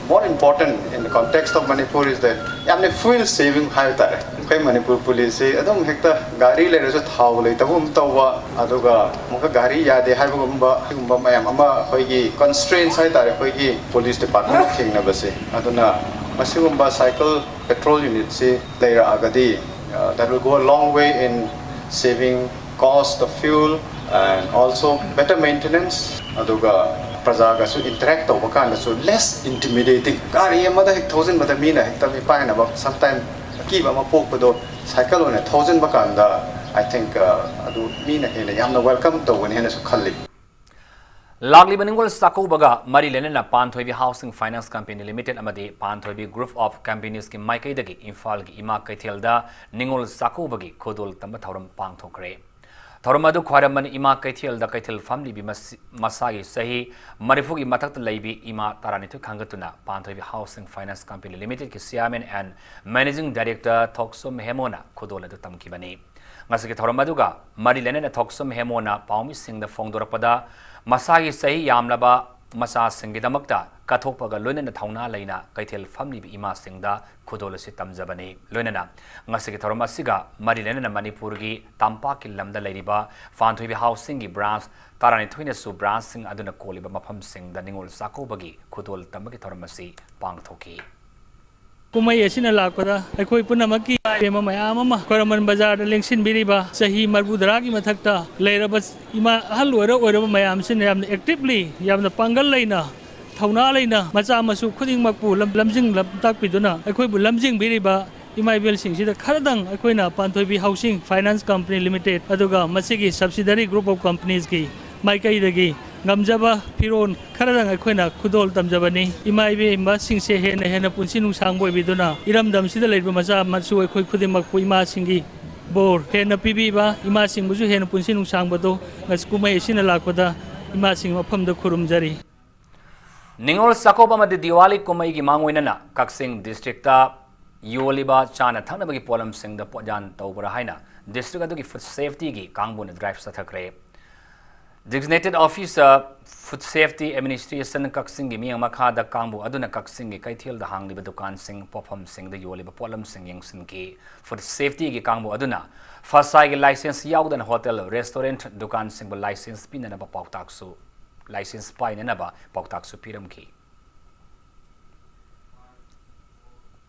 More important in the context of Manipur is that ꯌꯥꯝꯅ fuel saving ꯍꯥꯏꯕ ꯇꯥꯔꯦ꯫ ꯑꯩꯈꯣꯏ ꯃꯅꯤꯄꯨꯔ ꯄꯨꯂꯤꯁꯁꯤ ꯑꯗꯨꯝ ꯍꯦꯛꯇ ꯒꯥꯔꯤ ꯂꯩꯔꯁꯨ ꯊꯥꯎ ꯂꯩꯇꯕꯒꯨꯝ ꯇꯧꯕ, ꯑꯗꯨꯒ ꯑꯃꯨꯛꯀ ꯒꯥꯔꯤ ꯌꯥꯗꯦ ꯍꯥꯏꯕꯒꯨꯝꯕ, ꯁꯤꯒꯨꯝꯕ ꯃꯌꯥꯝ ꯑꯃ ꯑꯩꯈꯣꯏꯒꯤ constraints ꯍꯥꯏ ꯇꯥꯔꯦ, ꯑꯩꯈꯣꯏꯒꯤ police department ꯊꯦꯡꯅꯕꯁꯦ꯫ ꯑꯗꯨꯅ ꯃꯁꯤꯒꯨꯝꯕ cycle patrol unitꯁꯤ ꯂꯩꯔꯛꯑꯒꯗꯤ, uh, that will go a long way in saving cost of fuel and also better maintenance, ꯑꯗꯨꯒ ꯄ꯭ꯔꯖꯥꯒꯁꯨ interact ꯇꯧꯕ ꯀꯥꯟꯗꯁꯨ less intimidating꯫ ꯒꯥꯔꯤ ꯑꯃꯗ ꯍꯦꯛ ꯊꯧꯖꯤꯟꯕꯗ ꯃꯤꯅ ꯍꯦꯛꯇ ꯃꯤꯄꯥꯏꯅꯕ, sometime ꯑꯀꯤꯕ ꯑꯃ ꯄꯣꯛꯄꯗꯣ, cycle ꯑꯣꯏꯅ ꯊꯧꯖꯤꯟꯕ ꯀꯥꯟꯗ, I think, uh, ꯑꯗꯨ ꯃꯤꯅ ꯍꯦꯟꯅ ꯌꯥꯝꯅ welcome ꯇꯧꯒꯅꯤ ꯍꯥꯏꯅꯁꯨ ꯈꯜꯂꯤ꯫ ꯂꯥꯛꯂꯤꯕ ꯅꯤꯉꯣꯜ ꯆꯥꯛꯀꯧꯕꯒ ꯃꯔꯤ ꯂꯩꯅꯅ ꯄꯥꯟꯊꯣꯏꯕꯤ Housing Finance Company Limited ꯑꯃꯗꯤ ꯄꯥꯟꯊꯣꯏꯕꯤ Group of Companiesꯀꯤ ꯃꯥꯏꯀꯩꯗꯒꯤ ꯏꯝꯐꯥꯜꯒꯤ ꯏꯃꯥ ꯀꯩꯊꯦꯜꯗ ꯅꯤꯉꯣꯜ ꯆꯥꯛꯀꯧꯕꯒꯤ ꯈꯨꯗꯣꯜ ꯇꯝꯕ ꯊꯧꯔꯝ ꯄꯥꯡꯊꯣꯛꯈ꯭ꯔꯦ꯫ ꯊꯧꯔꯝ ꯑꯗꯨ ꯈ꯭ꯋꯥꯏꯔꯝꯕꯟ ꯏꯃꯥ ꯀꯩꯊꯦꯜꯗ ꯀꯩꯊꯦꯜ ꯐꯝꯂꯤꯕꯤ ꯃꯁꯤ-, ꯃꯁꯥꯒꯤ ꯆꯍꯤ ꯃꯔꯤꯐꯨꯒꯤ ꯃꯊꯛꯇ ꯂꯩꯕꯤ ꯏꯃꯥ ꯇꯔꯥꯅꯤꯊꯣꯏ ꯈꯟꯒꯠꯇꯨꯅ ꯄꯥꯟꯊꯣꯏꯕꯤ Housing Finance Company Limitedꯀꯤ Chairman and Managing Director ꯊꯣꯛꯁꯣꯝ ꯍꯦꯃꯣꯅ ꯈꯨꯗꯣꯜ ꯑꯗꯨ ꯇꯝꯈꯤꯕꯅꯤ꯫ ꯉꯁꯤꯒꯤ ꯊꯧꯔꯝ ꯑꯗꯨꯒ ꯃꯔꯤ ꯂꯩꯅꯅ ꯊꯣꯛꯁꯣꯝ ꯍꯦꯃꯣꯅ ꯄꯥꯎꯃꯤꯁꯤꯡꯗ ꯐꯣꯡꯗꯣꯔꯛꯄꯗ, ꯃꯁꯥꯒꯤ ꯆꯍꯤ ꯌꯥꯝꯂꯕ ꯃꯆꯥꯁꯤꯡꯒꯤꯗꯃꯛꯇ ꯀꯠꯊꯣꯛꯄꯒ ꯂꯣꯏꯅꯅ ꯊꯧꯅꯥ ꯂꯩꯅ ꯀꯩꯊꯦꯜ ꯐꯝꯂꯤꯕ ꯏꯃꯥꯁꯤꯡꯗ ꯈꯨꯗꯣꯜ ꯑꯁꯤ ꯇꯝꯖꯕꯅꯤ꯫ ꯂꯣꯏꯅꯅ ꯉꯁꯤꯒꯤ ꯊꯧꯔꯝ ꯑꯁꯤꯒ ꯃꯔꯤ ꯂꯩꯅꯅ ꯃꯅꯤꯄꯨꯔꯒꯤ ꯇꯝꯄꯥꯛꯀꯤ ꯂꯝꯗ ꯂꯩꯔꯤꯕ ꯄꯥꯟꯊꯣꯏꯕꯤ Housingꯒꯤ branch ꯇꯔꯥꯅꯤꯊꯣꯏꯅꯁꯨ branchꯁꯤꯡ ꯑꯗꯨꯅ ꯀꯣꯜꯂꯤꯕ ꯃꯐꯝꯁꯤꯡꯗ ꯅꯤꯉꯣꯜ ꯆꯥꯛꯀꯧꯕꯒꯤ ꯈꯨꯗꯣꯜ ꯇꯝꯕꯒꯤ ꯊꯧꯔꯝ ꯑꯁꯤ ꯄꯥꯡꯊꯣꯛꯈꯤ꯫ ꯀꯨꯝꯍꯩ ꯑꯁꯤꯅ ꯂꯥꯛꯄꯗ ꯑꯩꯈꯣꯏ ꯄꯨꯝꯅꯃꯛꯀꯤ ꯏꯃꯥ ꯃꯌꯥꯝ ꯑꯃ ꯈ꯭ꯋꯥꯏꯔꯝꯕꯟ ꯕꯖꯥꯔꯗ ꯂꯦꯡꯁꯤꯟꯕꯤꯔꯤꯕ ꯆꯍꯤ ꯃꯔꯤꯐꯨ ꯇꯔꯥꯒꯤ ꯃꯊꯛꯇ ꯂꯩꯔꯕ ꯏꯃꯥ ꯑꯍꯜ ꯑꯣꯏꯔ ꯑꯣꯏꯔꯕ ꯃꯌꯥꯝꯁꯤꯅ ꯌꯥꯝꯅ actively, ꯌꯥꯝꯅ ꯄꯥꯡꯒꯜ ꯂꯩꯅ, ꯊꯧꯅꯥ ꯂꯩꯅ ꯃꯆꯥ ꯃꯁꯨ ꯈꯨꯗꯤꯡꯃꯛꯄꯨ ꯂꯝ-, ꯂꯝꯖꯤꯡ ꯂꯝꯇꯥꯛꯄꯤꯗꯨꯅ ꯑꯩꯈꯣꯏꯕꯨ ꯂꯝꯖꯤꯡꯕꯤꯔꯤꯕ ꯏꯃꯥ ꯏꯕꯦꯜꯁꯤꯡꯁꯤꯗ ꯈꯔꯗꯪ ꯑꯩꯈꯣꯏꯅ ꯄꯥꯟꯊꯣꯏꯕꯤ Housing Finance Company Limited ꯑꯗꯨꯒ ꯃꯁꯤꯒꯤ subsidiary group of companiesꯀꯤ ꯃꯥꯏꯀꯩꯗꯒꯤ ꯉꯝꯖꯕ ꯐꯤꯔꯣꯜ ꯈꯔꯗꯪ ꯑꯩꯈꯣꯏꯅ ꯈꯨꯗꯣꯜ ꯇꯝꯖꯕꯅꯤ꯫ ꯏꯃꯥ ꯏꯕꯦꯟꯕꯁꯤꯡꯁꯦ ꯍꯦꯟꯅ ꯍꯦꯟꯅ ꯄꯨꯟꯁꯤ ꯅꯨꯡꯁꯥꯡꯕ ꯑꯣꯏꯕꯤꯗꯨꯅ, ꯏꯔꯝꯗꯝꯁꯤꯗ ꯂꯩꯔꯤꯕ ꯃꯆꯥ ꯃꯁꯨ ꯑꯩꯈꯣꯏ ꯈꯨꯗꯤꯡꯃꯛꯄꯨ ꯏꯃꯥꯁꯤꯡꯒꯤ ꯕꯣꯔ ꯍꯦꯟꯅ ꯄꯤꯕꯤꯕ, ꯏꯃꯥꯁꯤꯡꯕꯨꯁꯨ ꯍꯦꯟꯅ ꯄꯨꯟꯁꯤ ꯅꯨꯡꯁꯥꯡꯕꯗꯨ ꯉꯁꯤ ꯀꯨꯝꯍꯩ ꯑꯁꯤꯅ ꯂꯥꯛꯄꯗ ꯏꯃꯥꯁꯤꯡ ꯃꯐꯝꯗ ꯈꯨꯔꯨꯝꯖꯔꯤ꯫ ꯅꯤꯉꯣꯜ ꯆꯥꯛꯀꯧꯕ ꯑꯃꯗꯤ ꯗꯤꯋꯥꯂꯤ ꯀꯨꯝꯍꯩꯒꯤ ꯃꯥꯡꯑꯣꯏꯅꯅ ꯀꯛꯆꯤꯡ ꯗꯤꯁꯇ꯭ꯔꯤꯛꯇ ꯌꯣꯜꯂꯤꯕ ꯆꯥꯅ ꯊꯛꯅꯕꯒꯤ ꯄꯣꯠꯂꯝꯁꯤꯡꯗ ꯄꯣꯠꯌꯥꯟ ꯇꯧꯕ꯭ꯔꯥ ꯍꯥꯏꯅ ꯗꯤꯁꯇ꯭ꯔꯤꯛ ꯑꯗꯨꯒꯤ ꯐꯨꯗ ꯁꯦꯐꯇꯤꯒꯤ ꯀꯥꯡꯕꯨꯅ drive ꯆꯠꯊꯈ꯭ꯔꯦ꯫ Designated Officer, Food Safety Administration, ꯀꯛꯆꯤꯡꯒꯤ ꯃꯤꯠꯌꯦꯡ ꯃꯈꯥꯗ ꯀꯥꯡꯕꯨ ꯑꯗꯨꯅ ꯀꯛꯆꯤꯡꯒꯤ ꯀꯩꯊꯦꯜꯗ ꯍꯥꯡꯂꯤꯕ ꯗꯨꯀꯥꯟꯁꯤꯡ, ꯄꯣꯠꯐꯝꯁꯤꯡꯗ ꯌꯣꯜꯂꯤꯕ ꯄꯣꯠꯂꯝꯁꯤꯡ ꯌꯦꯡꯁꯤꯟꯈꯤ꯫ ꯐꯨꯗ ꯁꯦꯐꯇꯤꯒꯤ ꯀꯥꯡꯕꯨ ꯑꯗꯨꯅ ꯐꯁꯥꯏꯒꯤ ꯂꯥꯏꯁꯦꯟꯁ ꯌꯥꯎꯗꯅ ꯍꯣꯇꯦꯜ, ꯔꯦꯁꯇꯨꯔꯦꯟꯠ, ꯗꯨꯀꯥꯟꯁꯤꯡꯕꯨ ꯂꯥꯏꯁꯦꯟꯁ ꯄꯤꯅꯅꯕ ꯄꯥꯎꯇꯥꯛꯁꯨ, ꯂꯥꯏꯁꯦꯟꯁ ꯄꯥꯏꯅꯅꯕ ꯄꯥꯎꯇꯥꯛꯁꯨ ꯄꯤꯔꯝꯈꯤ꯫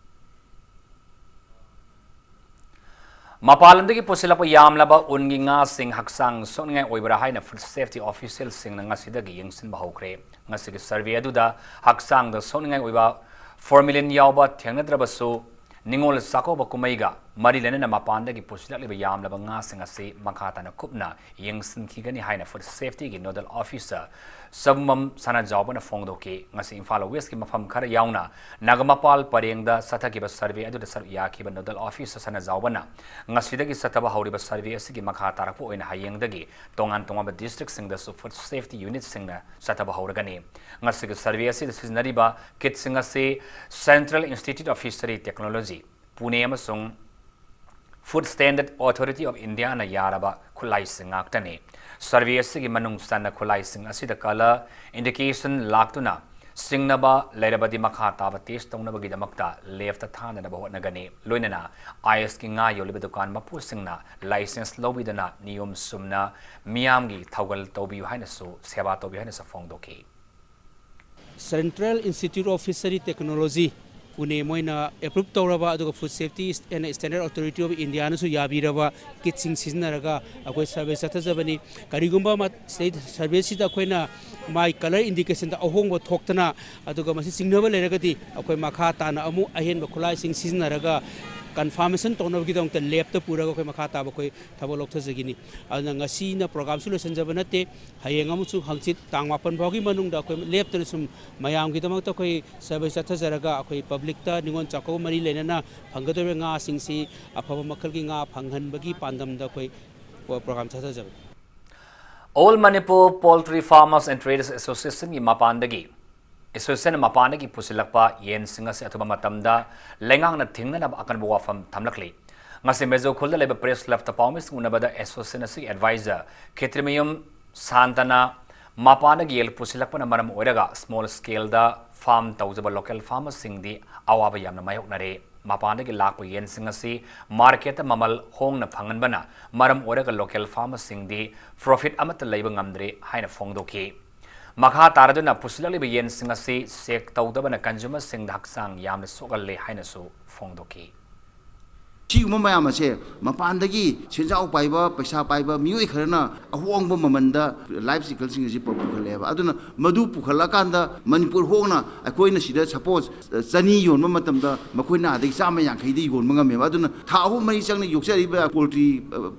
ꯃꯄꯥꯟ ꯂꯝꯗꯒꯤ ꯄꯨꯁꯤꯜꯂꯛꯄ ꯌꯥꯝꯂꯕ ꯎꯟꯒꯤ ꯉꯥꯁꯤꯡ ꯍꯛꯆꯥꯡ ꯁꯣꯛꯅꯤꯡꯉꯥꯏ ꯑꯣꯏꯕ꯭ꯔꯥ ꯍꯥꯏꯅ ꯐꯨꯗ ꯁꯦꯐꯇꯤ ꯑꯣꯐꯤꯁꯤꯌꯦꯜꯁꯤꯡꯅ ꯉꯁꯤꯗꯒꯤ ꯌꯦꯡꯁꯤꯟꯕ ꯍꯧꯈ꯭ꯔꯦ꯫ ꯉꯁꯤꯒꯤ ꯁꯔꯚꯦ ꯑꯗꯨꯗ ꯍꯛꯆꯥꯡꯗ ꯁꯣꯛꯅꯤꯡꯉꯥꯏ ꯑꯣꯏꯕ ꯐꯣꯔꯃꯦꯂꯤꯟ ꯌꯥꯎꯕ ꯊꯦꯡꯅꯗ꯭ꯔꯕꯁꯨ, ꯅꯤꯉꯣꯜ ꯆꯥꯛꯀꯧꯕ ꯀꯨꯝꯍꯩꯒ ꯃꯔꯤ ꯂꯩꯅꯅ ꯃꯄꯥꯟꯗꯒꯤ ꯄꯨꯁꯤꯜꯂꯛꯂꯤꯕ ꯌꯥꯝꯂꯕ ꯉꯥꯁꯤꯡ ꯑꯁꯤ ꯃꯈꯥ ꯇꯥꯅ ꯀꯨꯞꯅ ꯌꯦꯡꯁꯤꯟꯈꯤꯒꯅꯤ ꯍꯥꯏꯅ ꯐꯨꯗ ꯁꯦꯐꯇꯤꯒꯤ ꯅꯣꯗꯜ ꯑꯣꯐꯤꯁꯔ ꯁꯕꯨꯃꯝ ꯁꯅꯥꯖꯥꯎꯕꯅ ꯐꯣꯡꯗꯣꯛꯈꯤ꯫ ꯉꯁꯤ ꯏꯝꯐꯥꯜ ꯋꯦꯁꯀꯤ ꯃꯐꯝ ꯈꯔ ꯌꯥꯎꯅ ꯅꯥꯒꯥꯃꯄꯥꯜ ꯄꯔꯦꯡꯗ ꯆꯠꯊꯈꯤꯕ ꯁꯔꯚꯦ ꯑꯗꯨꯗ ꯁꯔꯨꯛ ꯌꯥꯈꯤꯕ ꯅꯣꯗꯜ ꯑꯣꯐꯤꯁꯔ ꯁꯅꯥꯖꯥꯎꯕꯅ ꯉꯁꯤꯗꯒꯤ ꯆꯠꯊꯕ ꯍꯧꯔꯤꯕ ꯁꯔꯚꯦ ꯑꯁꯤꯒꯤ ꯃꯈꯥ ꯇꯥꯔꯛꯄ ꯑꯣꯏꯅ ꯍꯌꯦꯡꯗꯒꯤ ꯇꯣꯉꯥꯟ ꯇꯣꯉꯥꯟꯕ ꯗꯤꯁꯇ꯭ꯔꯤꯛꯁꯤꯡꯗꯁꯨ ꯐꯨꯗ ꯁꯦꯐꯇꯤ ꯌꯨꯅꯤꯠꯁꯤꯡꯅ ꯆꯠꯊꯕ ꯍꯧꯔꯒꯅꯤ꯫ ꯉꯁꯤꯒꯤ ꯁꯔꯚꯦ ꯑꯁꯤꯗ ꯁꯤꯖꯤꯟꯅꯔꯤꯕ ꯀꯤꯠꯁꯤꯡ ꯑꯁꯤ Central Institute of Fishery Technology, Pune ꯑꯃꯁꯨꯡ ꯐꯨꯗ ꯁ꯭ꯇꯦꯟꯗꯔꯗ ꯑꯣꯊꯣꯔꯤꯇꯤ ꯑꯣꯐ ꯏꯟꯗꯤꯌꯥꯅ ꯌꯥꯔꯕ ꯈꯨꯠꯂꯥꯏꯁꯤꯡ ꯉꯥꯛꯇꯅꯤ꯫ ꯁꯔꯚꯦ ꯑꯁꯤꯒꯤ ꯃꯅꯨꯡ ꯆꯟꯅ ꯈꯨꯠꯂꯥꯏꯁꯤꯡ ꯑꯁꯤꯗ ꯀꯂꯔ ꯏꯟꯗꯤꯀꯦꯁꯟ ꯂꯥꯛꯇꯨꯅ ꯁꯤꯡꯅꯕ ꯂꯩꯔꯕꯗꯤ ꯃꯈꯥ ꯇꯥꯕ ꯇꯦꯁ ꯇꯧꯅꯕꯒꯤꯗꯃꯛꯇ ꯂꯦꯕꯇ ꯊꯥꯅꯅꯕ ꯍꯣꯠꯅꯒꯅꯤ꯫ ꯂꯣꯏꯅꯅ ꯑꯥꯏꯁꯀꯤ ꯉꯥ ꯌꯣꯜꯂꯤꯕ ꯗꯨꯀꯥꯟ ꯃꯄꯨꯁꯤꯡꯅ ꯂꯥꯏꯁꯦꯟꯁ ꯂꯧꯕꯤꯗꯨꯅ ꯅꯤꯌꯣꯝ ꯆꯨꯝꯅ ꯃꯤꯌꯥꯝꯒꯤ ꯊꯧꯒꯜ ꯇꯧꯕꯤꯌꯨ ꯍꯥꯏꯅꯁꯨ, ꯁꯦꯕꯥ ꯇꯧꯕꯤꯌꯨ ꯍꯥꯏꯅꯁꯨ ꯐꯣꯡꯗꯣꯛꯈꯤ꯫ Central Institute of Fishery Technology, Pune, ꯃꯣꯏꯅ ꯑꯦꯄ꯭ꯔꯨꯞ ꯇꯧꯔꯕ, ꯑꯗꯨꯒ Food Safety and Standard Authority of ꯏꯟꯗꯤꯌꯥꯅꯁꯨ ꯌꯥꯕꯤꯔꯕ ꯀꯤꯠꯁꯤꯡ ꯁꯤꯖꯤꯟꯅꯔꯒ ꯑꯩꯈꯣꯏ ꯁꯔꯚꯦ ꯆꯠꯊꯖꯕꯅꯤ꯫ ꯀꯔꯤꯒꯨꯝꯕ ꯃ-, ꯁꯤꯗꯩ ꯁꯔꯚꯦꯁꯤꯗ ꯑꯩꯈꯣꯏꯅ ꯃꯥꯏ ꯀꯂꯔ ꯏꯟꯗꯤꯀꯦꯁꯟꯗ ꯑꯍꯣꯡꯕ ꯊꯣꯛꯇꯅ, ꯑꯗꯨꯒ ꯃꯁꯤ ꯆꯤꯡꯅꯕ ꯂꯩꯔꯒꯗꯤ ꯑꯩꯈꯣꯏ ꯃꯈꯥ ꯇꯥꯅ ꯑꯃꯨꯛ ꯑꯍꯦꯟꯕ ꯈꯨꯠꯂꯥꯏꯁꯤꯡ ꯁꯤꯖꯤꯟꯅꯔꯒ ꯀꯟꯐꯥꯔꯃꯦꯁꯟ ꯇꯧꯅꯕꯒꯤꯗꯃꯛꯇ ꯂꯦꯞꯇ ꯄꯨꯔꯒ ꯑꯩꯈꯣꯏ ꯃꯈꯥ ꯇꯥꯕ ꯑꯩꯈꯣꯏ ꯊꯕꯛ ꯂꯧꯊꯖꯒꯅꯤ꯫ ꯑꯗꯨꯅ ꯉꯁꯤꯅ ꯄ꯭ꯔꯣꯒ꯭ꯔꯥꯝꯁꯨ ꯂꯣꯏꯁꯤꯟꯖꯕ ꯅꯠꯇꯦ꯫ ꯍꯌꯦꯡ ꯑꯃꯁꯨꯡ ꯍꯪꯆꯤꯠ ꯇꯥꯡ ꯃꯥꯄꯟ ꯐꯥꯎꯒꯤ ꯃꯅꯨꯡꯗ ꯑꯩꯈꯣꯏ ꯂꯦꯞꯇꯅ ꯁꯨꯝ ꯃꯌꯥꯝꯒꯤꯗꯃꯛꯇ ꯑꯩꯈꯣꯏ ꯁꯔꯚꯤꯁ ꯆꯠꯊꯖꯔꯒ ꯑꯩꯈꯣꯏ ꯄꯕ꯭ꯂꯤꯛꯇ ꯅꯤꯉꯣꯜ ꯆꯥꯛꯀꯧꯕ ꯃꯔꯤ ꯂꯩꯅꯅ ꯐꯪꯒꯗꯧꯔꯤꯕ ꯉꯥꯁꯤꯡꯁꯤ ꯑꯐꯕ ꯃꯈꯜꯒꯤ ꯉꯥ ꯐꯪꯍꯟꯕꯒꯤ ꯄꯥꯟꯗꯝꯗ ꯑꯩꯈꯣꯏ ꯄ꯭ꯔꯣꯒ꯭ꯔꯥꯝ ꯆꯠꯊꯖꯕꯅꯤ꯫ All Manipur Poultry Farmers and Traders Associationꯒꯤ ꯃꯄꯥꯟꯗꯒꯤ ꯑꯦꯁꯣꯁꯤꯌꯦꯁꯟ ꯃꯄꯥꯟꯗꯒꯤ ꯄꯨꯁꯤꯜꯂꯛꯄ ꯌꯦꯟꯁꯤꯡ ꯑꯁꯤ ꯑꯊꯨꯕ ꯃꯇꯝꯗ ꯂꯩꯉꯥꯛꯅ ꯊꯤꯡꯅꯅꯕ ꯑꯀꯟꯕ ꯋꯥꯐꯝ ꯊꯝꯂꯛꯂꯤ꯫ ꯉꯁꯤ ꯃꯦꯖꯣ ꯈꯨꯜꯗ ꯂꯩꯕ ꯄ꯭ꯔꯦꯁ ꯀ꯭ꯂꯕꯇ ꯄꯥꯎꯃꯤꯁꯤꯡ ꯎꯅꯕꯗ ꯑꯦꯁꯣꯁꯤꯌꯦꯁꯟ ꯑꯁꯤꯒꯤ ꯑꯦꯗꯚꯥꯏꯖꯔ ꯈꯦꯇ꯭ꯔꯤꯃꯌꯨꯝ ꯁꯥꯟꯇꯅ ꯃꯄꯥꯟꯗꯒꯤ ꯌꯦꯜ ꯄꯨꯁꯤꯜꯂꯛꯄꯅ ꯃꯔꯝ ꯑꯣꯏꯔꯒ ꯁ꯭ꯃꯣꯜ ꯁ꯭ꯀꯦꯜꯗ ꯐꯥꯔꯝ ꯇꯧꯖꯕ ꯂꯣꯀꯦꯜ ꯐꯥꯔꯃꯔꯁꯤꯡꯗꯤ ꯑꯋꯥꯕ ꯌꯥꯝꯅ ꯃꯥꯌꯣꯛꯅꯔꯦ꯫ ꯃꯄꯥꯟꯗꯒꯤ ꯂꯥꯛꯄ ꯌꯦꯟꯁꯤꯡ ꯑꯁꯤ ꯃꯥꯔꯀꯦꯠꯇ ꯃꯃꯜ ꯍꯣꯡꯅ ꯐꯪꯍꯟꯕꯅ ꯃꯔꯝ ꯑꯣꯏꯔꯒ ꯂꯣꯀꯦꯜ ꯐꯥꯔꯃꯔꯁꯤꯡꯗꯤ ꯄ꯭ꯔꯣꯐꯤꯠ ꯑꯃꯠꯇ ꯂꯩꯕ ꯉꯝꯗ꯭ꯔꯦ ꯍꯥꯏꯅ ꯐꯣꯡꯗꯣꯛꯈꯤ꯫ ꯃꯈꯥ ꯇꯥꯔꯗꯨꯅ ꯄꯨꯁꯤꯜꯂꯛꯂꯤꯕ ꯌꯦꯟꯁꯤꯡ ꯑꯁꯤ ꯆꯦꯛ ꯇꯧꯗꯕꯅ ꯀꯟꯖꯨꯃꯔꯁꯤꯡꯗ ꯍꯛꯆꯥꯡ ꯌꯥꯝꯅ ꯁꯣꯛꯍꯜꯂꯦ ꯍꯥꯏꯅꯁꯨ ꯐꯣꯡꯗꯣꯛꯈꯤ꯫ ꯁꯤꯒꯨꯝꯕ ꯃꯌꯥꯝ ꯑꯁꯦ ꯃꯄꯥꯟꯗꯒꯤ ꯁꯦꯟꯖꯥꯎ ꯄꯥꯏꯕ, ꯄꯩꯁꯥ ꯄꯥꯏꯕ ꯃꯤꯑꯣꯏ ꯈꯔꯅ ꯑꯍꯣꯡꯕ ꯃꯃꯜꯗ ꯂꯥꯏꯐ ꯁꯥꯏꯀꯜꯁꯤꯡ ꯑꯁꯤ ꯄꯨꯈꯠꯂꯛꯑꯦꯕ꯫ ꯑꯗꯨꯅ ꯃꯗꯨ ꯄꯨꯈꯠꯂꯛꯑꯀꯥꯟꯗ ꯃꯅꯤꯄꯨꯔ ꯍꯣꯡꯅ ꯑꯩꯈꯣꯏꯅ ꯁꯤꯗ ꯁꯄꯣꯁ ꯆꯅꯤ ꯌꯣꯟꯕ ꯃꯇꯝꯗ ꯃꯈꯣꯏꯅ ꯑꯗꯒꯤ ꯆꯥꯝꯃ ꯌꯥꯡꯈꯩꯗ ꯌꯣꯟꯕ ꯉꯝꯃꯦꯕ꯫ ꯑꯗꯨꯅ ꯊꯥ ꯑꯍꯨꯝ ꯃꯔꯤ ꯆꯪꯅ ꯌꯣꯛꯆꯔꯤꯕ ꯄꯣꯜꯇ꯭ꯔꯤ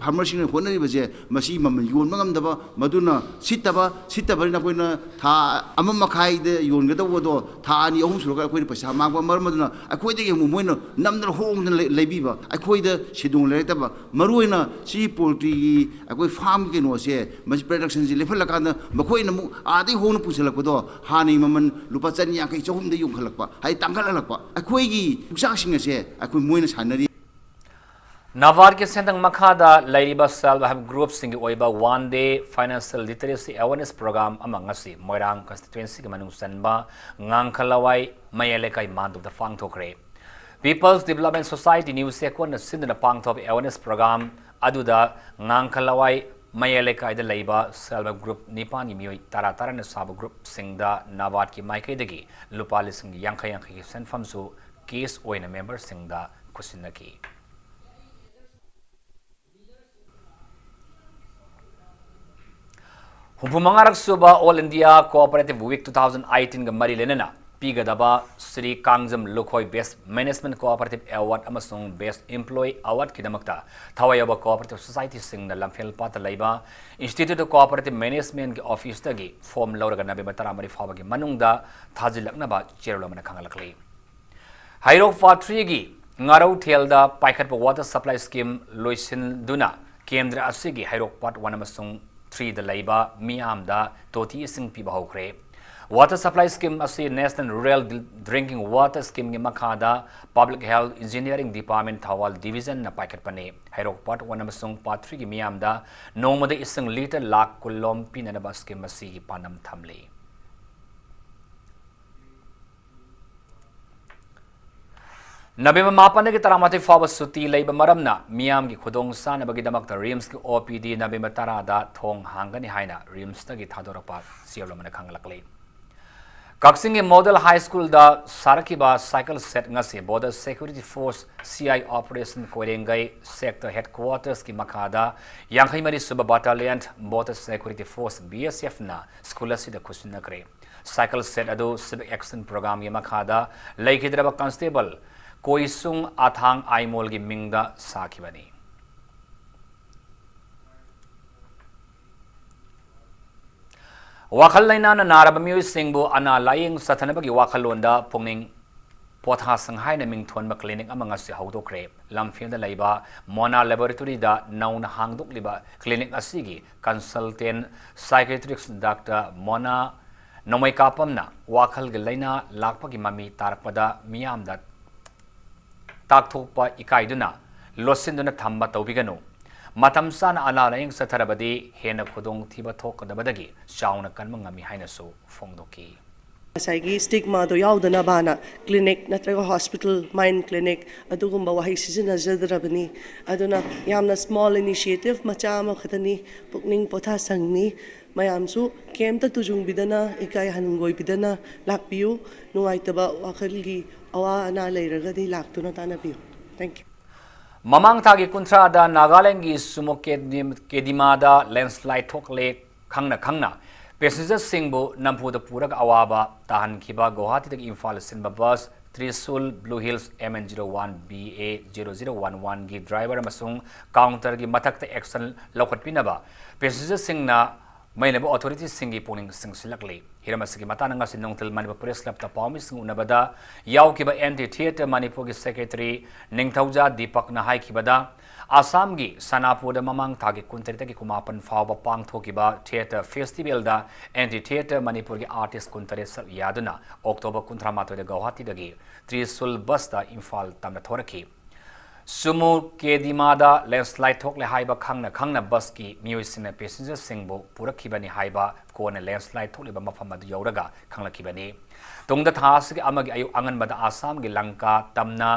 ꯐꯥꯔꯃꯔꯁꯤꯡꯅ ꯍꯣꯠꯅꯔꯤꯕꯁꯦ ꯃꯁꯤ ꯃꯃꯜ ꯌꯣꯟꯕ ꯉꯝꯗꯕ, ꯃꯗꯨꯅ ꯁꯤꯠꯇꯕ, ꯁꯤꯠꯇꯕꯅꯤꯅ ꯑꯩꯈꯣꯏꯅ ꯊꯥ ꯑꯃ ꯃꯈꯥꯏꯗ ꯌꯣꯟꯒꯗꯧꯕꯗꯣ ꯊꯥ ꯑꯅꯤ ꯑꯍꯨꯝ ꯁꯨꯔꯒ ꯑꯩꯈꯣꯏꯅ ꯄꯩꯁꯥ ꯃꯥꯡꯕ꯫ ꯃꯔꯝ ꯑꯗꯨꯅ ꯑꯩꯈꯣꯏꯗꯒꯤ ꯑꯃꯨꯛ ꯃꯣꯏꯅ ꯅꯝꯗꯅ ꯍꯣꯡꯗꯅ ꯂꯩ-, ꯂꯩꯕꯤꯕ, ꯑꯩꯈꯣꯏꯗ ꯁꯦꯟꯗꯣꯡ ꯂꯩꯔꯛꯇꯕ꯫ ꯃꯔꯨꯑꯣꯏꯅ ꯁꯤ ꯄꯣꯜꯇ꯭ꯔꯤꯒꯤ ꯑꯩꯈꯣꯏ ꯐꯥꯔꯝꯒꯤ ꯀꯩꯅꯣꯁꯦ, ꯃꯁꯤ ꯄ꯭ꯔꯗꯛꯁꯟꯁꯦ ꯂꯦꯞꯍꯜꯂꯀꯥꯟꯗ ꯃꯈꯣꯏꯅ ꯑꯃꯨꯛ ꯑꯥꯗꯒꯤ ꯍꯣꯡꯅ ꯄꯨꯁꯤꯜꯂꯛꯄꯗꯣ ꯍꯥꯟꯅꯒꯤ ꯃꯃꯜ ꯂꯨꯄꯥ ꯆꯅꯤ ꯌꯥꯡꯈꯩ, ꯆꯍꯨꯝꯗ ꯌꯣꯟꯈꯠꯂꯛꯄ, ꯍꯥꯏꯗꯤ ꯇꯥꯡꯈꯠꯍꯜꯂꯛꯄ꯫ ꯑꯩꯈꯣꯏꯒꯤ ꯄꯨꯛꯆꯥꯛꯁꯤꯡ ꯑꯁꯦ ꯑꯩꯈꯣꯏ ꯃꯣꯏꯅ ꯁꯥꯟꯅꯔꯤ꯫ ꯅꯕꯥꯔꯠꯀꯤ ꯁꯦꯟꯊꯪ ꯃꯈꯥꯗ ꯂꯩꯔꯤꯕ ꯁꯦꯜꯐ ꯍꯦꯜꯞ ꯒ꯭ꯔꯨꯞꯁꯤꯡꯒꯤ ꯑꯣꯏꯕ one day financial literacy awareness program ꯑꯃ ꯉꯁꯤ ꯃꯣꯏꯔꯥꯡ ꯀꯟꯁꯇꯤꯇ꯭ꯋꯦꯟꯁꯤꯒꯤ ꯃꯅꯨꯡ ꯆꯟꯕ ꯉꯥꯡꯈꯂꯋꯥꯏ ꯃꯌꯥꯏ ꯂꯩꯀꯥꯏ ꯃꯥꯟꯗꯨꯞꯇ ꯄꯥꯡꯊꯣꯛꯈ꯭ꯔꯦ꯫ ꯄꯤꯄꯜꯁ ꯗꯤꯕꯂꯞꯃꯦꯟ ꯁꯣꯁꯥꯏꯇꯤ ꯅ꯭ꯌꯨ ꯆꯦꯛꯀꯣꯟꯅ ꯁꯤꯟꯗꯨꯅ ꯄꯥꯡꯊꯣꯛꯄ ꯑꯦꯋꯦꯔꯅꯦꯁ ꯄ꯭ꯔꯣꯒ꯭ꯔꯥꯝ ꯑꯗꯨꯗ ꯉꯥꯡꯈꯂꯋꯥꯏ ꯃꯌꯥꯏ ꯂꯩꯀꯥꯏꯗ ꯂꯩꯕ ꯁꯦꯜꯐ ꯍꯦꯜꯞ ꯒ꯭ꯔꯨꯞ ꯅꯤꯄꯥꯟꯒꯤ ꯃꯤꯑꯣꯏ ꯇꯔꯥ ꯇꯔꯥꯅ ꯁꯥꯕ ꯒ꯭ꯔꯨꯞꯁꯤꯡꯗ ꯅꯕꯥꯔꯠꯀꯤ ꯃꯥꯏꯀꯩꯗꯒꯤ ꯂꯨꯄꯥ ꯂꯤꯁꯤꯡ ꯌꯥꯡꯈꯩ ꯌꯥꯡꯈꯩꯒꯤ ꯁꯦꯟꯐꯝꯁꯨ ꯀꯦꯁ ꯑꯣꯏꯅ ꯃꯦꯝꯕꯔꯁꯤꯡꯗ ꯈꯨꯠꯁꯤꯟꯅꯈꯤ꯫ ꯍꯨꯝꯐꯨ ꯃꯉꯥꯔꯛ ꯁꯨꯕ All India Cooperative Week two thousand eighteenꯒ ꯃꯔꯤ ꯂꯩꯅꯅ ꯄꯤꯒꯗꯕ Shri Kangjam Lukhoi Best Management Cooperative Award ꯑꯃꯁꯨꯡ Best Employee Awardꯀꯤꯗꯃꯛꯇ ꯊꯋꯥꯏ ꯌꯥꯎꯕ cooperative societyꯁꯤꯡꯅ ꯂꯝꯐꯦꯜ ꯄꯥꯠꯇ ꯂꯩꯕ Institute of Cooperative Managementꯀꯤ officeꯇꯒꯤ form ꯂꯧꯔꯒ November ꯇꯔꯥꯃꯔꯤ ꯐꯥꯎꯕꯒꯤ ꯃꯅꯨꯡꯗ ꯊꯥꯖꯤꯜꯂꯛꯅꯕ ꯆꯦꯔꯣꯜ ꯑꯃꯅ ꯈꯪꯍꯜꯂꯛꯂꯤ꯫ ꯍꯩꯔꯣꯛ Part threeꯒꯤ ꯉꯥꯔꯧꯊꯦꯜꯗ ꯄꯥꯏꯈꯠꯄ water supply scheme ꯂꯣꯏꯁꯤꯟꯗꯨꯅ ꯀꯦꯟꯗ꯭ꯔ ꯑꯁꯤꯒꯤ ꯍꯩꯔꯣꯛ Part one ꯑꯃꯁꯨꯡ threeꯗ ꯂꯩꯕ ꯃꯤꯌꯥꯝꯗ ꯇꯣꯇꯤ ꯏꯁꯤꯡ ꯄꯤꯕ ꯍꯧꯈ꯭ꯔꯦ꯫ Water supply scheme ꯑꯁꯤ National Rural Drinking Water Schemeꯒꯤ ꯃꯈꯥꯗ Public Health Engineering Department Thoubal Divisionꯅ ꯄꯥꯏꯈꯠꯄꯅꯤ꯫ ꯍꯩꯔꯣꯛ Part one ꯑꯃꯁꯨꯡ Part threeꯒꯤ ꯃꯤꯌꯥꯝꯗ ꯅꯣꯡꯃꯗ ꯏꯁꯤꯡ litre ꯂꯥꯈ ꯀꯨꯟ ꯂꯣꯝ ꯄꯤꯅꯅꯕ scheme ꯑꯁꯤꯒꯤ ꯄꯥꯟꯗꯝ ꯊꯝꯂꯤ꯫ November ꯃꯥꯄꯟꯗꯒꯤ ꯇꯔꯥꯃꯥꯊꯣꯏ ꯐꯥꯎꯕ ꯁꯨꯇꯤ ꯂꯩꯕ ꯃꯔꯝꯅ ꯃꯤꯌꯥꯝꯒꯤ ꯈꯨꯗꯣꯡ ꯆꯥꯅꯕꯒꯤꯗꯃꯛꯇ RIMSꯀꯤ OPD November ꯇꯔꯥꯗ ꯊꯣꯡ ꯍꯥꯡꯒꯅꯤ ꯍꯥꯏꯅ RIMSꯇꯒꯤ ꯊꯥꯗꯣꯔꯛꯄ ꯆꯦꯔꯣꯜ ꯑꯃꯅ ꯈꯪꯂꯛꯂꯤ꯫ ꯀꯛꯆꯤꯡꯒꯤ Model High Schoolꯗ ꯁꯥꯔꯛꯈꯤꯕ cycle set ꯉꯁꯤ Border Security Force CI Operation ꯀꯣꯏꯔꯦꯡꯒꯩ Sector Headquartersꯀꯤ ꯃꯈꯥꯗ ꯌꯥꯡꯈꯩ ꯃꯔꯤ ꯁꯨꯕ Battalion Border Security Force BSFꯅ school ꯑꯁꯤꯗ ꯈꯨꯠꯁꯤꯟꯅꯈ꯭ꯔꯦ꯫ Cycle set ꯑꯗꯨ Civic Action Programꯒꯤ ꯃꯈꯥꯗ ꯂꯩꯈꯤꯗ꯭ꯔꯕ Constable ꯀꯣꯏꯁꯨꯡ ꯑꯊꯥꯡ ꯑꯥꯏꯃꯣꯜꯒꯤ ꯃꯤꯡꯗ ꯁꯥꯈꯤꯕꯅꯤ꯫ ꯋꯥꯈꯜ ꯂꯩꯅꯥꯅ ꯅꯥꯔꯕ ꯃꯤꯑꯣꯏꯁꯤꯡꯕꯨ ꯑꯅꯥ ꯂꯥꯌꯦꯡ ꯆꯠꯊꯅꯕꯒꯤ ꯋꯥꯈꯜꯂꯣꯟꯗ ꯄꯨꯛꯅꯤꯡ ꯄꯣꯊꯥꯁꯪ ꯍꯥꯏꯅ ꯃꯤꯡꯊꯣꯟꯕ clinic ꯑꯃ ꯉꯁꯤ ꯍꯧꯗꯣꯛꯈ꯭ꯔꯦ꯫ ꯂꯝꯐꯦꯜꯗ ꯂꯩꯕ Mona Laboratoryꯗ ꯅꯧꯅ ꯍꯥꯡꯗꯣꯛꯂꯤꯕ clinic ꯑꯁꯤꯒꯤ consultant psychiatrist Doctor Mona ꯅꯣꯡꯃꯩꯀꯥꯄꯝꯅ ꯋꯥꯈꯜꯒꯤ ꯂꯩꯅꯥ ꯂꯥꯛꯄꯒꯤ ꯃꯃꯤ ꯇꯥꯔꯛꯄꯗ ꯃꯤꯌꯥꯝꯗ ꯇꯥꯛꯊꯣꯛꯄ ꯏꯀꯥꯏꯗꯨꯅ ꯂꯣꯠꯁꯤꯟꯗꯨꯅ ꯊꯝꯕ ꯇꯧꯕꯤꯒꯅꯨ꯫ ꯃꯇꯝ ꯆꯥꯅ ꯑꯅꯥ ꯂꯥꯌꯦꯡ ꯆꯠꯊꯔꯕꯗꯤ ꯍꯦꯟꯅ ꯈꯨꯗꯣꯡꯊꯤꯕ ꯊꯣꯛꯀꯗꯕꯗꯒꯤ ꯆꯥꯎꯅ ꯀꯟꯕ ꯉꯝꯃꯤ ꯍꯥꯏꯅꯁꯨ ꯐꯣꯡꯗꯣꯛꯈꯤ꯫ ꯉꯁꯥꯏꯒꯤ stigmaꯗꯣ ꯌꯥꯎꯗꯅꯕꯅ clinic ꯅꯠꯇ꯭ꯔꯒ hospital, mind clinic ꯑꯗꯨꯒꯨꯝꯕ ꯋꯥꯍꯩ ꯁꯤꯖꯤꯟꯅꯖꯗ꯭ꯔꯕꯅꯤ꯫ ꯑꯗꯨꯅ ꯌꯥꯝꯅ small initiative ꯃꯆꯥ ꯑꯃꯈꯛꯇꯅꯤ, ꯄꯨꯛꯅꯤꯡ ꯄꯣꯊꯥꯁꯪꯅꯤ꯫ ꯃꯌꯥꯝꯁꯨ ꯀꯩꯝꯇ ꯇꯨꯖꯨꯡꯕꯤꯗꯅ, ꯏꯀꯥꯏ ꯍꯪꯒꯣꯏꯕꯤꯗꯅ ꯂꯥꯛꯄꯤꯌꯨ꯫ ꯅꯨꯡꯉꯥꯏꯇꯕ ꯋꯥꯈꯜꯒꯤ ꯑꯋꯥ ꯑꯅꯥ ꯂꯩꯔꯒꯗꯤ ꯂꯥꯛꯇꯨꯅ ꯇꯥꯟꯅꯕꯤꯌꯨ꯫ Thank you꯫ ꯃꯃꯥꯡ ꯊꯥꯒꯤ ꯀꯨꯟꯊ꯭ꯔꯥꯗ ꯅꯥꯒꯥꯂꯦꯟꯒꯤ ꯁꯨꯃꯣ ꯀꯦꯗꯤꯃꯥꯗ landslide ꯊꯣꯛꯂꯦ꯫ ꯈꯪꯅ ꯈꯪꯅ ꯄꯦꯁꯦꯟꯖꯔꯁꯤꯡꯕꯨ ꯅꯝꯐꯨꯗ ꯄꯨꯔꯒ ꯑꯋꯥꯕ ꯇꯥꯍꯟꯈꯤꯕ ꯒꯨꯋꯥꯍꯥꯇꯤꯗꯒꯤ ꯏꯝꯐꯥꯜ ꯁꯤꯟꯕ bus Trishul blue hills M N zero one B A zero zero one one ꯒꯤ ꯗ꯭ꯔꯥꯏꯚꯔ ꯑꯃꯁꯨꯡ ꯀꯥꯎꯟꯇꯔꯒꯤ ꯃꯊꯛꯇ ꯑꯦꯛꯁꯟ ꯂꯧꯈꯠꯄꯤꯅꯕ ꯄꯦꯁꯦꯟꯖꯔꯁꯤꯡꯅ ꯃꯩ ꯂꯩꯕ ꯑꯣꯊꯣꯔꯤꯇꯤꯁꯤꯡꯒꯤ ꯄꯨꯛꯅꯤꯡ ꯆꯤꯡꯁꯤꯜꯂꯛꯂꯤ꯫ ꯍꯤꯔꯝ ꯑꯁꯤꯒꯤ ꯃꯇꯥꯡꯗ ꯉꯁꯤ ꯅꯨꯡꯊꯤꯜ ꯃꯅꯤꯄꯨꯔ ꯄ꯭ꯔꯦꯁ ꯀ꯭ꯂꯕꯇ ꯄꯥꯎꯃꯤꯁꯤꯡ ꯎꯅꯕꯗ ꯌꯥꯎꯈꯤꯕ ꯑꯦꯟꯇꯤ ꯊꯤꯌꯦꯇꯔ ꯃꯅꯤꯄꯨꯔꯒꯤ ꯁꯦꯀ꯭ꯔꯦꯇꯔꯤ ꯅꯤꯡꯊꯧꯖꯥ ꯗꯤꯄꯛꯅ ꯍꯥꯏꯈꯤꯕꯗ, ꯑꯁꯥꯝꯒꯤ ꯁꯅꯥꯄꯨꯔꯗ ꯃꯃꯥꯡ ꯊꯥꯒꯤ ꯀꯨꯟꯇꯔꯦꯠꯇꯒꯤ ꯀꯨꯟꯃꯥꯄꯟ ꯐꯥꯎꯕ ꯄꯥꯡꯊꯣꯛꯈꯤꯕ ꯊꯤꯌꯦꯇꯔ ꯐꯦꯁꯇꯤꯚꯦꯜꯗ ꯑꯦꯟꯇꯤ ꯊꯤꯌꯦꯇꯔ ꯃꯅꯤꯄꯨꯔꯒꯤ ꯑꯥꯔꯇꯤꯁ ꯀꯨꯟꯇꯔꯦꯠ ꯁꯔꯨꯛ ꯌꯥꯗꯨꯅ ꯑꯣꯛꯇꯣꯕꯔ ꯀꯨꯟꯊ꯭ꯔꯥ ꯃꯥꯊꯣꯏꯗ ꯒꯧꯍꯥꯇꯤꯗꯒꯤ ꯇ꯭ꯔꯤꯁꯨꯜ ꯕꯁꯇ ꯏꯝꯐꯥꯜ ꯇꯝꯅ ꯊꯣꯔꯛꯈꯤ꯫ ꯁꯨꯃꯨ ꯀꯦꯗꯤꯃꯥꯗ ꯂꯦꯟꯁꯂꯥꯏꯠ ꯊꯣꯛꯂꯦ ꯍꯥꯏꯕ ꯈꯪꯅ ꯈꯪꯅ ꯕꯁꯀꯤ ꯃꯤꯑꯣꯏꯁꯤꯡꯅ ꯄꯦꯁꯦꯟꯖꯔꯁꯤꯡꯕꯨ ꯄꯨꯔꯛꯈꯤꯕꯅꯤ ꯍꯥꯏꯕ ꯀꯣꯟꯅ ꯂꯦꯟꯁꯂꯥꯏꯠ ꯊꯣꯛꯂꯤꯕ ꯃꯐꯝ ꯑꯗꯨ ꯌꯧꯔꯒ ꯈꯪꯂꯛꯈꯤꯕꯅꯤ꯫ ꯇꯨꯡꯗ ꯊꯥ ꯑꯁꯤꯒꯤ ꯑꯃꯒꯤ ꯑꯌꯨꯛ ꯑꯉꯟꯕꯗ ꯑꯁꯥꯝꯒꯤ ꯂꯪꯀꯥ ꯇꯝꯅ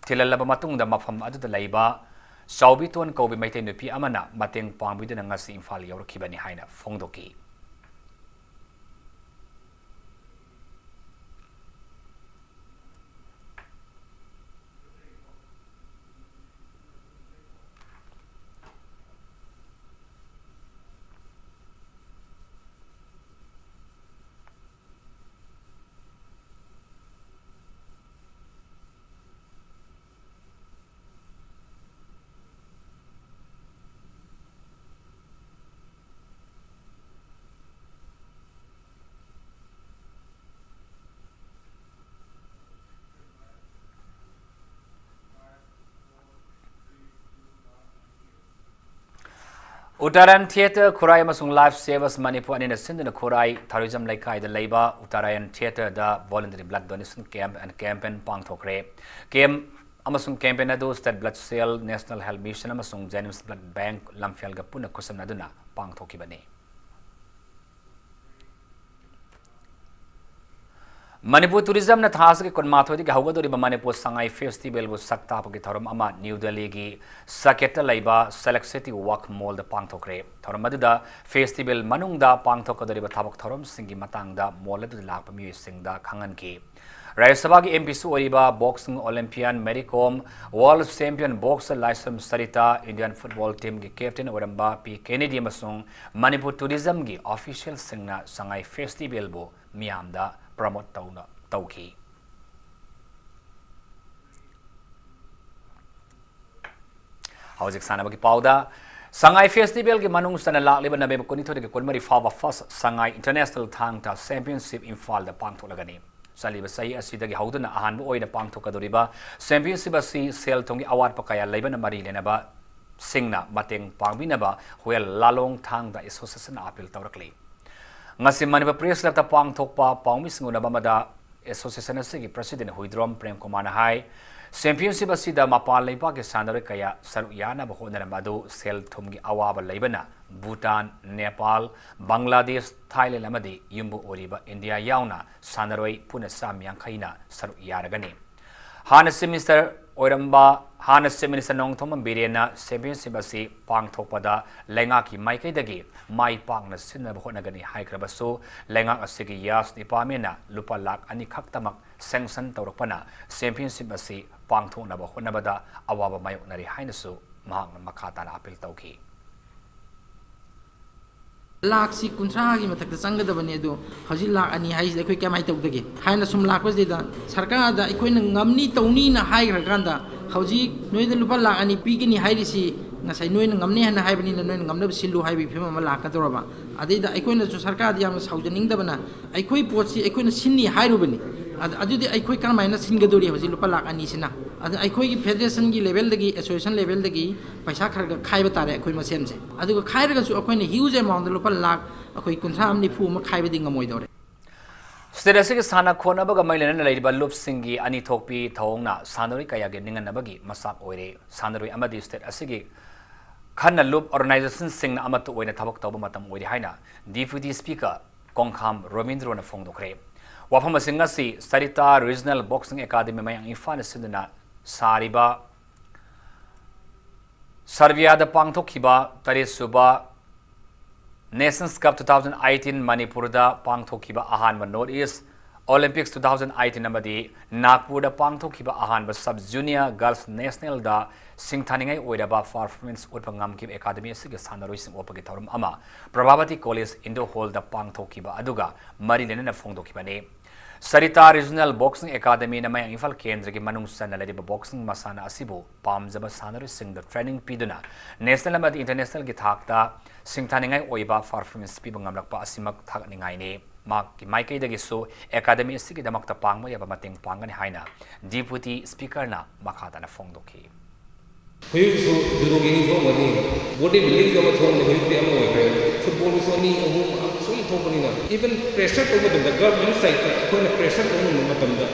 ꯊꯤꯜꯍꯜꯂꯕ ꯃꯇꯨꯡꯗ ꯃꯐꯝ ꯑꯗꯨꯗ ꯂꯩꯕ ꯆꯥꯎꯕꯤꯇꯣꯟ ꯀꯧꯕꯤ ꯃꯩꯇꯩ ꯅꯨꯄꯤ ꯑꯃꯅ ꯃꯇꯦꯡ ꯄꯥꯡꯕꯤꯗꯨꯅ ꯉꯁꯤ ꯏꯝꯐꯥꯜ ꯌꯧꯔꯛꯈꯤꯕꯅꯤ ꯍꯥꯏꯅ ꯐꯣꯡꯗꯣꯛꯈꯤ꯫ ꯎꯠꯇꯔꯥꯌꯟ ꯊꯤꯌꯦꯇꯔ ꯈꯨꯔꯥꯏ ꯑꯃꯁꯨꯡ ꯂꯥꯏꯐ ꯁꯦꯚꯔꯁ ꯃꯅꯤꯄꯨꯔ ꯑꯅꯤꯅ ꯁꯤꯟꯗꯨꯅ ꯈꯨꯔꯥꯏ ꯊꯥꯔꯣꯏꯖꯝ ꯂꯩꯀꯥꯏꯗ ꯂꯩꯕ ꯎꯠꯇꯔꯥꯌꯟ ꯊꯤꯌꯦꯇꯔꯗ voluntary blood donation camp and campaign ꯄꯥꯡꯊꯣꯛꯈ꯭ꯔꯦ꯫ ꯀꯦꯝ ꯑꯃꯁꯨꯡ ꯀꯦꯝꯄꯦꯟ ꯑꯗꯨ State Blood Cell, National Health Mission ꯑꯃꯁꯨꯡ JNIMS Blood Bank ꯂꯝꯐꯦꯜꯒ ꯄꯨꯟꯅ ꯈꯨꯠꯁꯝꯅꯗꯨꯅ ꯄꯥꯡꯊꯣꯛꯈꯤꯕꯅꯤ꯫ ꯃꯅꯤꯄꯨꯔ ꯇꯨꯔꯤꯖꯝꯅ ꯊꯥ ꯑꯁꯤꯒꯤ ꯀꯨꯟꯃꯥꯊꯣꯏꯗꯒꯤ ꯍꯧꯒꯗꯧꯔꯤꯕ ꯃꯅꯤꯄꯨꯔ ꯁꯉꯥꯏ ꯐꯦꯁꯇꯤꯚꯦꯜꯕꯨ ꯁꯛ ꯇꯥꯛꯄꯒꯤ ꯊꯧꯔꯝ ꯑꯃ ꯅ꯭ꯌꯨ ꯗꯦꯜꯂꯤꯒꯤ ꯁꯀꯦꯠꯇ ꯂꯩꯕ ꯁꯦꯂꯦꯛ ꯁꯤꯇꯤ ꯋꯥꯛ ꯃꯣꯜꯗ ꯄꯥꯡꯊꯣꯛꯈ꯭ꯔꯦ꯫ ꯊꯧꯔꯝ ꯑꯗꯨꯗ ꯐꯦꯁꯇꯤꯚꯦꯜ ꯃꯅꯨꯡꯗ ꯄꯥꯡꯊꯣꯛꯀꯗꯧꯔꯤꯕ ꯊꯕꯛ ꯊꯧꯔꯝꯁꯤꯡꯒꯤ ꯃꯇꯥꯡꯗ ꯃꯣꯜ ꯑꯗꯨꯗ ꯂꯥꯛꯄ ꯃꯤꯑꯣꯏꯁꯤꯡꯗ ꯈꯪꯍꯟꯈꯤ꯫ ꯔꯥꯖ꯭ꯌ ꯁꯚꯥꯒꯤ ꯑꯦꯝ ꯄꯤꯁꯨ ꯑꯣꯏꯔꯤꯕ boxing Olympian Mary Kom, world champion boxer ꯂꯥꯏꯁ꯭ꯔꯝ ꯁꯔꯤꯇꯥ, Indian football teamꯒꯤ captain ꯑꯣꯏꯔꯝꯕ ꯄꯤ ꯀꯦꯅꯦꯗꯤ ꯑꯃꯁꯨꯡ ꯃꯅꯤꯄꯨꯔ tourismꯒꯤ officialꯁꯤꯡꯅ ꯁꯉꯥꯏ festivalꯕꯨ ꯃꯤꯌꯥꯝꯗ promote ꯇꯧꯅ ꯇꯧꯈꯤ꯫ ꯍꯧꯖꯤꯛ ꯁꯥꯟꯅꯕꯒꯤ ꯄꯥꯎꯗ, ꯁꯉꯥꯏ festivalꯒꯤ ꯃꯅꯨꯡ ꯆꯟꯅ ꯂꯥꯛꯂꯤꯕ November ꯀꯨꯟꯅꯤꯊꯣꯏꯗꯒꯤ ꯀꯨꯟꯃꯔꯤ ꯐꯥꯎꯕ first ꯁꯉꯥꯏ International Thang Ta Championship ꯏꯝꯐꯥꯜꯗ ꯄꯥꯡꯊꯣꯛꯂꯒꯅꯤ꯫ ꯆꯠꯂꯤꯕ ꯆꯍꯤ ꯑꯁꯤꯗꯒꯤ ꯍꯧꯗꯨꯅ ꯑꯍꯥꯟꯕ ꯑꯣꯏꯅ ꯄꯥꯡꯊꯣꯛꯀꯗꯧꯔꯤꯕ championship ꯑꯁꯤ ꯁꯦꯜ ꯊꯨꯝꯒꯤ ꯑꯋꯥꯠꯄ ꯀꯌꯥ ꯂꯩꯕꯅ ꯃꯔꯤ ꯂꯩꯅꯕꯁꯤꯡꯅ ꯃꯇꯦꯡ ꯄꯥꯡꯕꯤꯅꯕ ꯍꯨꯌꯦꯜ ꯂꯥꯂꯣꯡ ꯊꯥꯡ ꯇꯥ Associationꯅ appeal ꯇꯧꯔꯛꯂꯤ꯫ ꯉꯁꯤ ꯃꯅꯤꯄꯨꯔ Press Clubꯇ ꯄꯥꯡꯊꯣꯛꯄ ꯄꯥꯎꯃꯤꯁꯤꯡ ꯎꯅꯕ ꯑꯃꯗ Association ꯑꯁꯤꯒꯤ President ꯍꯨꯏꯗ꯭ꯔꯣꯝ ꯄ꯭ꯔꯦꯝ ꯀꯨꯃꯥꯔꯅ ꯍꯥꯏ, championship ꯑꯁꯤꯗ ꯃꯄꯥꯟ ꯂꯩꯕꯥꯛꯀꯤ ꯁꯥꯟꯅꯔꯣꯏ ꯀꯌꯥ ꯁꯔꯨꯛ ꯌꯥꯅꯕ ꯍꯣꯠꯅꯔꯝꯕ ꯑꯗꯨ ꯁꯦꯜ ꯊꯨꯝꯒꯤ ꯑꯋꯥꯕ ꯂꯩꯕꯅ ꯚꯨꯇꯥꯟ, ꯅꯦꯄꯥꯜ, ꯕꯪꯒ꯭ꯂꯥꯗꯦꯁ, ꯊꯥꯏꯂꯦꯟ ꯑꯃꯗꯤ ꯌꯨꯝꯕꯨ ꯑꯣꯏꯔꯤꯕ ꯏꯟꯗꯤꯌꯥ ꯌꯥꯎꯅ ꯁꯥꯟꯅꯔꯣꯏ ꯄꯨꯟꯅ ꯆꯥꯝ ꯌꯥꯡꯈꯩꯅ ꯁꯔꯨꯛ ꯌꯥꯔꯒꯅꯤ꯫ ꯍꯥꯟꯅ Chief Minister ꯑꯣꯏꯔꯝꯕ, ꯍꯥꯟꯅ Chief Minister ꯅꯣꯡꯊꯣꯝꯕꯝ ꯕꯤꯔꯦꯟꯅ championship ꯑꯁꯤ ꯄꯥꯡꯊꯣꯛꯄꯗ ꯂꯩꯉꯥꯛꯀꯤ ꯃꯥꯏꯀꯩꯗꯒꯤ ꯃꯥꯏ ꯄꯥꯛꯅ ꯁꯤꯟꯅꯕ ꯍꯣꯠꯅꯒꯅꯤ ꯍꯥꯏꯈ꯭ꯔꯕꯁꯨ, ꯂꯩꯉꯥꯛ ꯑꯁꯤꯒꯤ ꯌꯥꯁ departmentꯅ ꯂꯨꯄꯥ ꯂꯥꯈ ꯑꯅꯤ ꯈꯛꯇꯃꯛ sanction ꯇꯧꯔꯛꯄꯅ championship ꯑꯁꯤ ꯄꯥꯡꯊꯣꯛꯅꯕ ꯍꯣꯠꯅꯕꯗ ꯑꯋꯥꯕ ꯃꯥꯌꯣꯛꯅꯔꯤ ꯍꯥꯏꯅꯁꯨ ꯃꯍꯥꯛꯅ ꯃꯈꯥ ꯇꯥꯅ appeal ꯇꯧꯈꯤ꯫ ꯂꯥꯛꯁꯤ ꯀꯨꯟꯊ꯭ꯔꯥꯒꯤ ꯃꯊꯛꯇ ꯆꯪꯒꯗꯕꯅꯤ, ꯑꯗꯣ ꯍꯧꯖꯤꯛ ꯂꯥꯛ ꯑꯅꯤ ꯍꯥꯏꯁꯤꯗꯤ ꯑꯩꯈꯣꯏ ꯀꯃꯥꯏꯅ ꯇꯧꯗꯒꯦ ꯍꯥꯏꯅ ꯁꯨꯝ ꯂꯥꯛꯄꯁꯤꯗ, ꯁꯔꯀꯥꯔꯗ ꯑꯩꯈꯣꯏꯅ ꯉꯝꯅꯤ ꯇꯧꯅꯤꯅ ꯍꯥꯏꯈ꯭ꯔꯀꯥꯟꯗ, ꯍꯧꯖꯤꯛ ꯅꯣꯏꯗ ꯂꯨꯄꯥ ꯂꯥꯛ ꯑꯅꯤ ꯄꯤꯒꯅꯤ ꯍꯥꯏꯔꯤꯁꯤ ꯉꯁꯥꯏ ꯅꯣꯏꯅ ꯉꯝꯅꯤ ꯍꯥꯏꯅ ꯍꯥꯏꯕꯅꯤꯅ ꯅꯣꯏꯅ ꯉꯝꯅꯕ ꯁꯤꯜꯂꯨ ꯍꯥꯏꯕꯒꯤ ꯐꯤꯕꯝ ꯑꯃ ꯂꯥꯛꯀꯗꯧꯔꯕ꯫ ꯑꯗꯩꯗ ꯑꯩꯈꯣꯏꯅꯁꯨ ꯁꯔꯀꯥꯔꯗ ꯌꯥꯝꯅ ꯁꯥꯎꯖꯅꯤꯡꯗꯕꯅ, ꯑꯩꯈꯣꯏ ꯄꯣꯠꯁꯤ ꯑꯩꯈꯣꯏꯅ ꯁꯤꯟꯅꯤ ꯍꯥꯏꯔꯨꯕꯅꯤ, ꯑꯗ-, ꯑꯗꯨꯗꯤ ꯑꯩꯈꯣꯏ ꯀꯔꯝꯍꯥꯏꯅ ꯁꯤꯟꯒꯗꯧꯔꯤ ꯍꯧꯖꯤꯛ ꯂꯨꯄꯥ ꯂꯥꯛ ꯑꯅꯤꯁꯤꯅ? ꯑꯗ ꯑꯩꯈꯣꯏꯒꯤ federationꯒꯤ levelꯗꯒꯤ, association levelꯗꯒꯤ ꯄꯩꯁꯥ ꯈꯔ ꯈꯔ ꯈꯥꯏꯕ ꯇꯥꯔꯦ ꯑꯩꯈꯣꯏ ꯃꯁꯦꯟꯁꯦ꯫ ꯑꯗꯨꯒ ꯈꯥꯏꯔꯒꯁꯨ ꯑꯩꯈꯣꯏꯅ huge amountꯗ ꯂꯨꯄꯥ ꯂꯥꯛ ꯑꯩꯈꯣꯏ ꯀꯨꯟꯊ꯭ꯔꯥ ꯑꯃ ꯅꯤꯐꯨ ꯑꯃ ꯈꯥꯏꯕꯗꯤ ꯉꯝꯃꯣꯏꯗꯧꯔꯦ꯫ State ꯑꯁꯤꯒꯤ ꯁꯥꯟꯅ ꯈꯣꯠꯅꯕꯒ ꯃꯔꯤ ꯂꯩꯅꯅ ꯂꯩꯔꯤꯕ ꯂꯨꯞꯁꯤꯡꯒꯤ ꯑꯅꯤ ꯊꯣꯛꯄꯤ ꯊꯧꯑꯣꯡꯅ ꯁꯥꯟꯅꯔꯣꯏ ꯀꯌꯥꯒꯤ ꯅꯤꯡꯍꯟꯅꯕꯒꯤ ꯃꯆꯥꯛ ꯑꯣꯏꯔꯦ꯫ ꯁꯥꯟꯅꯔꯣꯏ ꯑꯃꯗꯤ state ꯑꯁꯤꯒꯤ ꯈꯟꯅ ꯂꯨꯞ organizationꯁꯤꯡꯅ ꯑꯃꯠꯇ ꯑꯣꯏꯅ ꯊꯕꯛ ꯇꯧꯕ ꯃꯇꯝ ꯑꯣꯏꯔꯦ ꯍꯥꯏꯅ Deputy Speaker ꯀꯣꯡꯈꯥꯝ ꯔꯣꯕꯤꯟꯗ꯭ꯔꯣꯅ ꯐꯣꯡꯗꯣꯛꯈ꯭ꯔꯦ꯫ ꯋꯥꯐꯝ ꯑꯁꯤ ꯉꯁꯤ ꯁꯔꯤꯇꯥ Regional Boxing Academy ꯃꯌꯥꯡ ꯏꯝꯐꯥꯜꯅ ꯁꯤꯟꯗꯨꯅ ꯁꯥꯔꯤꯕ ꯁꯔꯕꯤꯌꯥꯗ ꯄꯥꯡꯊꯣꯛꯈꯤꯕ ꯇꯔꯦꯠ ꯁꯨꯕ Nations Cup two thousand eighteen ꯃꯅꯤꯄꯨꯔꯗ ꯄꯥꯡꯊꯣꯛꯈꯤꯕ ꯑꯍꯥꯟꯕ North East Olympics two thousand eighteen ꯑꯃꯗꯤ ꯅꯥꯒꯄꯨꯔꯗ ꯄꯥꯡꯊꯣꯛꯈꯤꯕ ꯑꯍꯥꯟꯕ Sub Junior Girls Nationalꯗ ꯁꯤꯡꯊꯥꯅꯤꯡꯉꯥꯏ ꯑꯣꯏꯔꯕ performance ꯎꯠꯄ ꯉꯝꯈꯤꯕ academy ꯑꯁꯤꯒꯤ ꯁꯥꯟꯅꯔꯣꯏꯁꯤꯡ ꯑꯣꯛꯄꯒꯤ ꯊꯧꯔꯝ ꯑꯃ ꯄ꯭ꯔꯚꯥꯕꯇꯤ ꯀꯣꯂꯦꯖ ꯏꯟꯗꯣ ꯍꯣꯜꯗ ꯄꯥꯡꯊꯣꯛꯈꯤꯕ ꯑꯗꯨꯒ ꯃꯔꯤ ꯂꯩꯅꯅ ꯐꯣꯡꯗꯣꯛꯈꯤꯕꯅꯤ꯫ ꯁꯔꯤꯇꯥ Regional Boxing Academyꯅ ꯃꯌꯥꯡ ꯏꯝꯐꯥꯜ ꯀꯦꯟꯗ꯭ꯔꯒꯤ ꯃꯅꯨꯡ ꯆꯟꯅ ꯂꯩꯔꯤꯕ boxing ꯃꯁꯥꯟꯅ ꯑꯁꯤꯕꯨ ꯄꯥꯝꯖꯕ ꯁꯥꯟꯅꯔꯣꯏꯁꯤꯡꯗ training ꯄꯤꯗꯨꯅ national ꯑꯃꯗꯤ internationalꯒꯤ ꯊꯥꯛꯇ ꯁꯤꯡꯊꯥꯅꯤꯡꯉꯥꯏ ꯑꯣꯏꯕ performance ꯄꯤꯕ ꯉꯝꯂꯛꯄ ꯑꯁꯤꯃꯛ ꯊꯥꯒꯠꯅꯤꯡꯉꯥꯏꯅꯤ꯫ ꯃꯍꯥꯛꯀꯤ ꯃꯥꯏꯀꯩꯗꯒꯤꯁꯨ academy ꯑꯁꯤꯒꯤꯗꯃꯛꯇ ꯄꯥꯡꯕ ꯌꯥꯕ ꯃꯇꯦꯡ ꯄꯥꯡꯒꯅꯤ ꯍꯥꯏꯅ Deputy Speakerꯅ ꯃꯈꯥ ꯇꯥꯅ ꯐꯣꯡꯗꯣꯛꯈꯤ꯫ ꯍꯧꯖꯤꯛꯁꯨ judoꯒꯤ ꯑꯅꯤ ꯊꯣꯛꯑꯝꯒꯅꯤ, body buildingꯒꯤ ꯑꯃ ꯊꯣꯛꯑꯝꯒꯅꯤ, ꯍꯧꯖꯤꯛꯇꯤ ꯑꯃ ꯑꯣꯏꯈ꯭ꯔꯦ꯫ Footballꯒꯤꯁꯨ ꯑꯅꯤ ꯑꯍꯨꯝ ꯁꯨꯝ ꯊꯣꯛꯄꯅꯤꯅ, even pressure ꯇꯧꯕ ꯃꯇꯝꯗ, government sideꯇ ꯑꯩꯈꯣꯏꯅ pressure ꯇꯧꯕ ꯉꯝꯕ ꯃꯇꯝꯗ,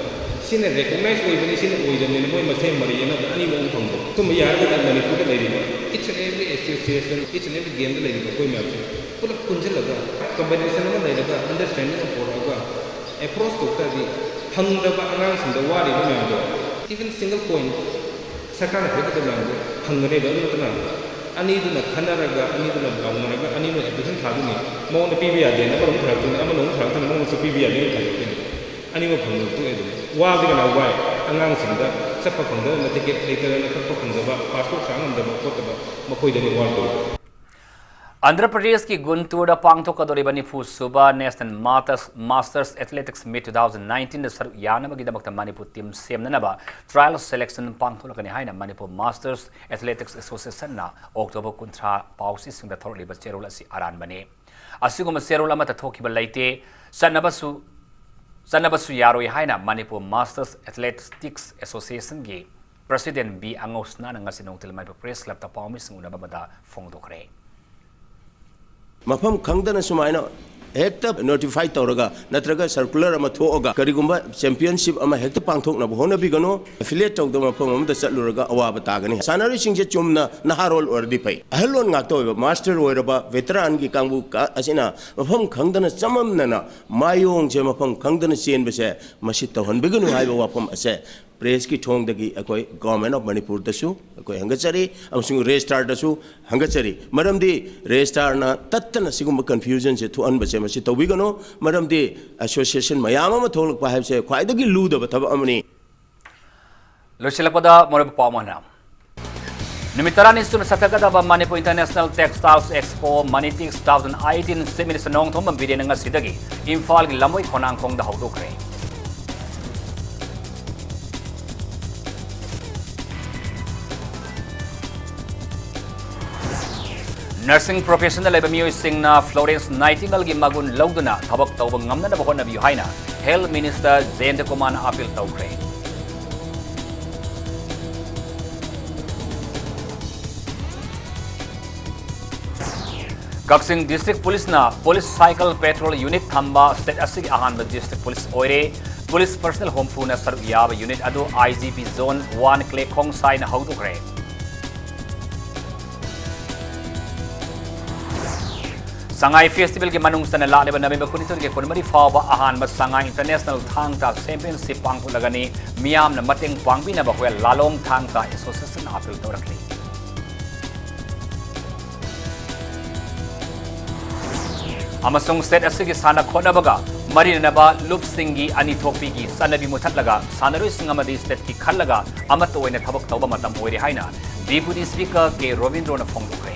ꯁꯤꯅ recognize ꯑꯣꯏꯕꯅꯤ, ꯁꯤꯅ ꯑꯣꯏꯗꯕꯅꯤꯅ ꯃꯣꯏ ꯃꯁꯦꯟ ꯃꯔꯩ ꯌꯦꯠꯅꯕꯗ ꯑꯅꯤꯃꯛ ꯑꯃꯨꯛ ꯐꯪꯕ꯫ ꯁꯨꯝꯕ ꯌꯥꯔꯒꯗꯤ ꯃꯅꯤꯄꯨꯔꯗ ꯂꯩꯔꯤꯕ each and every association, each and every gameꯗ ꯂꯩꯔꯤꯕ ꯑꯩꯈꯣꯏ ꯃꯌꯥꯝꯁꯦ ꯄꯨꯂꯞ ꯄꯨꯟꯁꯤꯜꯂꯒ, combination ꯑꯃ ꯂꯩꯔꯒ, understanding ꯑꯃ ꯄꯨꯔꯛꯑꯒ, approach ꯇꯧ ꯇꯥꯔꯗꯤ, ꯐꯪꯗꯕ ꯑꯉꯥꯡꯁꯤꯡꯗ ꯋꯥꯔꯤꯕ ꯃꯌꯥꯝꯗꯣ, even single point ꯁꯔꯀꯥꯔꯅ ꯄꯤꯔꯛꯀꯗꯕ ꯃꯌꯥꯝꯗꯣ ꯐꯪꯒꯅꯦꯕ꯫ ꯑꯗꯨ ꯅꯠꯇꯅ ꯑꯅꯤꯗꯨꯅ ꯈꯟꯅꯔꯒ, ꯑꯅꯤꯗꯨꯅ ꯂꯥꯎꯅꯔꯒ, ꯑꯅꯤꯗꯨꯅ application ꯊꯥꯗꯣꯏꯅꯤ꯫ ꯃꯉꯣꯟꯗ ꯄꯤꯕ ꯌꯥꯗꯦꯅ ꯑꯃꯔꯣꯝ ꯊꯥꯔꯛꯇꯣꯏꯅꯤ, ꯑꯃꯅ ꯑꯃꯨꯛ ꯊꯥꯔꯛꯇꯣꯏꯅꯤ, ꯃꯉꯣꯟꯗꯁꯨ ꯄꯤꯕ ꯌꯥꯗꯦꯅ ꯊꯥꯔꯛꯇꯣꯏꯅꯤ꯫ ꯑꯅꯤꯃꯛ ꯐꯪꯗꯕ ꯇꯣꯛꯑꯦ ꯑꯗꯨꯝ꯫ ꯋꯥꯕꯗꯤ ꯀꯅꯥ ꯋꯥꯏ? ꯑꯉꯥꯡꯁꯤꯡꯗ ꯆꯠꯄ ꯐꯪꯗꯗꯅ, ticket ꯂꯩꯇꯗꯅ ꯀꯛꯄ ꯐꯪꯗꯕ, passport ꯁꯥ ꯉꯝꯗꯕ ꯈꯣꯠꯇꯕ, ꯃꯈꯣꯏꯗꯅꯤ ꯋꯥꯗꯧꯔꯤꯕ꯫ ꯑꯟꯙ꯭ꯔ ꯄ꯭ꯔꯗꯦꯁꯀꯤ ꯒꯨꯟꯇꯨꯔꯗ ꯄꯥꯡꯊꯣꯛꯀꯗꯧꯔꯤꯕ ꯅꯤꯐꯨ ꯁꯨꯕ National Masters, Masters Athletics Meet two thousand nineteenꯗ ꯁꯔꯨꯛ ꯌꯥꯅꯕꯒꯤꯗꯃꯛꯇ ꯃꯅꯤꯄꯨꯔ team ꯁꯦꯝꯅꯅꯕ trial selection ꯄꯥꯡꯊꯣꯛꯂꯛꯀꯅꯤ ꯍꯥꯏꯅ ꯃꯅꯤꯄꯨꯔ Masters Athletics Associationꯅ October ꯀꯨꯟꯊ꯭ꯔꯥ ꯄꯥꯎꯆꯦꯁꯤꯡꯗ ꯊꯣꯔꯛꯂꯤꯕ ꯆꯦꯔꯣꯜ ꯑꯁꯤ ꯑꯔꯥꯟꯕꯅꯤ꯫ ꯑꯁꯤꯒꯨꯝꯕ ꯆꯦꯔꯣꯜ ꯑꯃꯠꯇ ꯊꯣꯛꯈꯤꯕ ꯂꯩꯇꯦ꯫ ꯆꯠꯅꯕꯁꯨ, ꯆꯠꯅꯕꯁꯨ ꯌꯥꯔꯣꯏ ꯍꯥꯏꯅ Manipur Masters Athletics Associationꯒꯤ President B ꯑꯉꯧꯁꯅꯥꯅ ꯉꯁꯤ ꯅꯨꯡꯊꯤꯜ ꯃꯅꯤꯄꯨꯔ Press Clubꯇ ꯄꯥꯎꯃꯤꯁꯤꯡ ꯎꯅꯕ ꯑꯃꯗ ꯐꯣꯡꯗꯣꯛꯈ꯭ꯔꯦ꯫ ꯃꯐꯝ ꯈꯪꯗꯅ ꯁꯨꯃꯥꯏꯅ ꯍꯦꯛꯇ notify ꯇꯧꯔꯒ ꯅꯠꯇ꯭ꯔꯒ circular ꯑꯃ ꯊꯣꯛꯑꯒ ꯀꯔꯤꯒꯨꯝꯕ championship ꯑꯃ ꯍꯦꯛꯇ ꯄꯥꯡꯊꯣꯛꯅꯕ ꯍꯣꯠꯅꯕꯤꯒꯅꯨ꯫ Affiliate ꯇꯧꯗꯕ ꯃꯐꯝ ꯑꯃꯗ ꯆꯠꯂꯨꯔꯒ ꯑꯋꯥꯕ ꯇꯥꯒꯅꯤ꯫ ꯁꯥꯟꯅꯔꯣꯏꯁꯤꯡꯁꯦ ꯆꯨꯝꯅ ꯅꯍꯥꯔꯣꯜ ꯑꯣꯏꯔꯗꯤ ꯐꯩ꯫ ꯑꯍꯜꯂꯣꯟ ꯉꯥꯛꯇ ꯑꯣꯏꯕ, master ꯑꯣꯏꯔꯕ, veteranꯒꯤ ꯀꯥꯡꯕꯨ ꯀ-, ꯑꯁꯤꯅ ꯃꯐꯝ ꯈꯪꯗꯅ ꯆꯃꯝꯅꯅ ꯃꯥꯌꯣꯡꯁꯦ ꯃꯐꯝ ꯈꯪꯗꯅ ꯆꯦꯟꯕꯁꯦ ꯃꯁꯤ ꯇꯧꯍꯟꯕꯤꯒꯅꯨ ꯍꯥꯏꯕ ꯋꯥꯐꯝ ꯑꯁꯦ ꯄ꯭ꯔꯦꯁꯀꯤ ꯊꯣꯡꯗꯒꯤ ꯑꯩꯈꯣꯏ ꯒꯣꯔꯃꯦꯟ ꯑꯣꯐ ꯃꯅꯤꯄꯨꯔꯗꯁꯨ ꯑꯩꯈꯣꯏ ꯍꯪꯒꯠꯆꯔꯤ ꯑꯃꯁꯨꯡ ꯔꯦꯖꯤꯁꯇ꯭ꯔꯥꯔꯗꯁꯨ ꯍꯪꯒꯠꯆꯔꯤ꯫ ꯃꯔꯝꯗꯤ ꯔꯦꯖꯤꯁꯇ꯭ꯔꯥꯔꯅ ꯇꯠꯇꯅ ꯁꯤꯒꯨꯝꯕ ꯀꯟꯐ꯭ꯌꯨꯖꯟꯁꯦ ꯊꯣꯛꯍꯟꯕꯁꯦ ꯃꯁꯤ ꯇꯧꯕꯤꯒꯅꯨ꯫ ꯃꯔꯝꯗꯤ ꯑꯦꯁꯣꯁꯤꯌꯦꯁꯟ ꯃꯌꯥꯝ ꯑꯃ ꯊꯣꯛꯂꯛꯄ ꯍꯥꯏꯕꯁꯦ ꯈ꯭ꯋꯥꯏꯗꯒꯤ ꯂꯨꯗꯕ ꯊꯕꯛ ꯑꯃꯅꯤ꯫ ꯂꯣꯏꯁꯤꯜꯂꯛꯄꯗ ꯃꯔꯨꯞ ꯄꯥꯎ ꯑꯃꯅ, ꯅꯨꯃꯤꯠ ꯇꯔꯥꯅꯤ ꯁꯨꯅ ꯆꯠꯊꯒꯗꯕ Manipur international textiles expo Manitex two thousand eighteen chief minister Nongthombam ꯕꯤꯔꯦꯟꯅ ꯉꯁꯤꯗꯒꯤ ꯏꯝꯐꯥꯜꯒꯤ ꯂꯝꯕꯣꯏ ꯈꯣꯡꯅꯥꯡꯈꯣꯡꯗ ꯍꯧꯗꯣꯛꯈ꯭ꯔꯦ꯫ ꯅꯔꯁꯤꯡ ꯄ꯭ꯔꯣꯐꯦꯁꯟꯗ ꯂꯩꯕ ꯃꯤꯑꯣꯏꯁꯤꯡꯅ ꯐ꯭ꯂꯣꯔꯦꯟꯁ ꯅꯥꯏꯇꯤꯡꯒꯜꯒꯤ ꯃꯒꯨꯟ ꯂꯧꯗꯨꯅ ꯊꯕꯛ ꯇꯧꯕ ꯉꯝꯅꯅꯕ ꯍꯣꯠꯅꯕꯤꯌꯨ ꯍꯥꯏꯅ ꯍꯦꯜꯊ ꯃꯤꯅꯤꯁꯇꯔ ꯖꯌꯦꯟꯇ ꯀꯨꯃꯥꯔꯅ ꯑꯥꯄꯤꯜ ꯇꯧꯈ꯭ꯔꯦ꯫ ꯀꯛꯆꯤꯡ ꯗꯤꯁꯇ꯭ꯔꯤꯛ ꯄꯨꯂꯤꯁꯅ ꯄꯨꯂꯤꯁ ꯁꯥꯏꯀꯜ ꯄꯦꯇ꯭ꯔꯣꯜ ꯌꯨꯅꯤꯠ ꯊꯝꯕ ꯁ꯭ꯇꯦꯠ ꯑꯁꯤꯒꯤ ꯑꯍꯥꯟꯕ ꯗꯤꯁꯇ꯭ꯔꯤꯛ ꯄꯨꯂꯤꯁ ꯑꯣꯏꯔꯦ꯫ ꯄꯨꯂꯤꯁ ꯄꯔꯁꯅꯦꯜ ꯍꯨꯝꯐꯨꯅ ꯁꯔꯨꯛ ꯌꯥꯕ ꯌꯨꯅꯤꯠ ꯑꯗꯨ I G P zone one ꯀ꯭ꯂꯦ ꯈꯣꯡꯁꯥꯏꯅ ꯍꯧꯗꯣꯛꯈ꯭ꯔꯦ꯫ ꯁꯉꯥꯏ ꯐꯦꯁꯇꯤꯚꯦꯜꯒꯤ ꯃꯅꯨꯡ ꯆꯟꯅ ꯂꯥꯛꯂꯤꯕ ꯅꯕꯦꯝꯕꯔ ꯀꯨꯟꯅꯤꯊꯣꯏꯗꯒꯤ ꯀꯨꯟꯃꯔꯤ ꯐꯥꯎꯕ ꯑꯍꯥꯟꯕ ꯁꯉꯥꯏ ꯏꯟꯇꯔꯅꯦꯁꯅꯦꯜ ꯊꯥꯡ ꯇꯥ ꯆꯦꯝꯄꯤꯌꯟꯁꯤꯞ ꯄꯥꯡꯊꯣꯛꯂꯒꯅꯤ꯫ ꯃꯤꯌꯥꯝꯅ ꯃꯇꯦꯡ ꯄꯥꯡꯕꯤꯅꯕ ꯍꯣꯌꯦꯜ ꯂꯥꯂꯣꯡ ꯊꯥꯡ ꯇꯥ ꯑꯦꯁꯣꯁꯤꯌꯦꯁꯟꯅ ꯑꯥꯄꯤꯜ ꯇꯧꯔꯛꯂꯤ꯫ ꯑꯃꯁꯨꯡ ꯁ꯭ꯇꯦꯠ ꯑꯁꯤꯒꯤ ꯁꯥꯟꯅ ꯈꯣꯠꯅꯕꯒ ꯃꯔꯤ ꯂꯩꯅꯕ ꯂꯨꯞꯁꯤꯡꯒꯤ ꯑꯅꯤ ꯊꯣꯛꯄꯤꯒꯤ ꯆꯠꯅꯕꯤ ꯃꯨꯊꯠꯂꯒ ꯁꯥꯟꯅꯔꯣꯏꯁꯤꯡ ꯑꯃꯗꯤ ꯁ꯭ꯇꯦꯠꯀꯤ ꯈꯜꯂꯒ ꯑꯃꯠꯇ ꯑꯣꯏꯅ ꯊꯕꯛ ꯇꯧꯕ ꯃꯇꯝ ꯑꯣꯏꯔꯦ ꯍꯥꯏꯅ ꯗꯤꯄꯨꯇꯤ ꯁ꯭ꯄꯤꯀꯔ ꯀꯦ ꯔꯣꯕꯤꯟꯗ꯭ꯔꯣꯅ ꯐꯣꯡꯗꯣꯛꯈ꯭ꯔꯦ꯫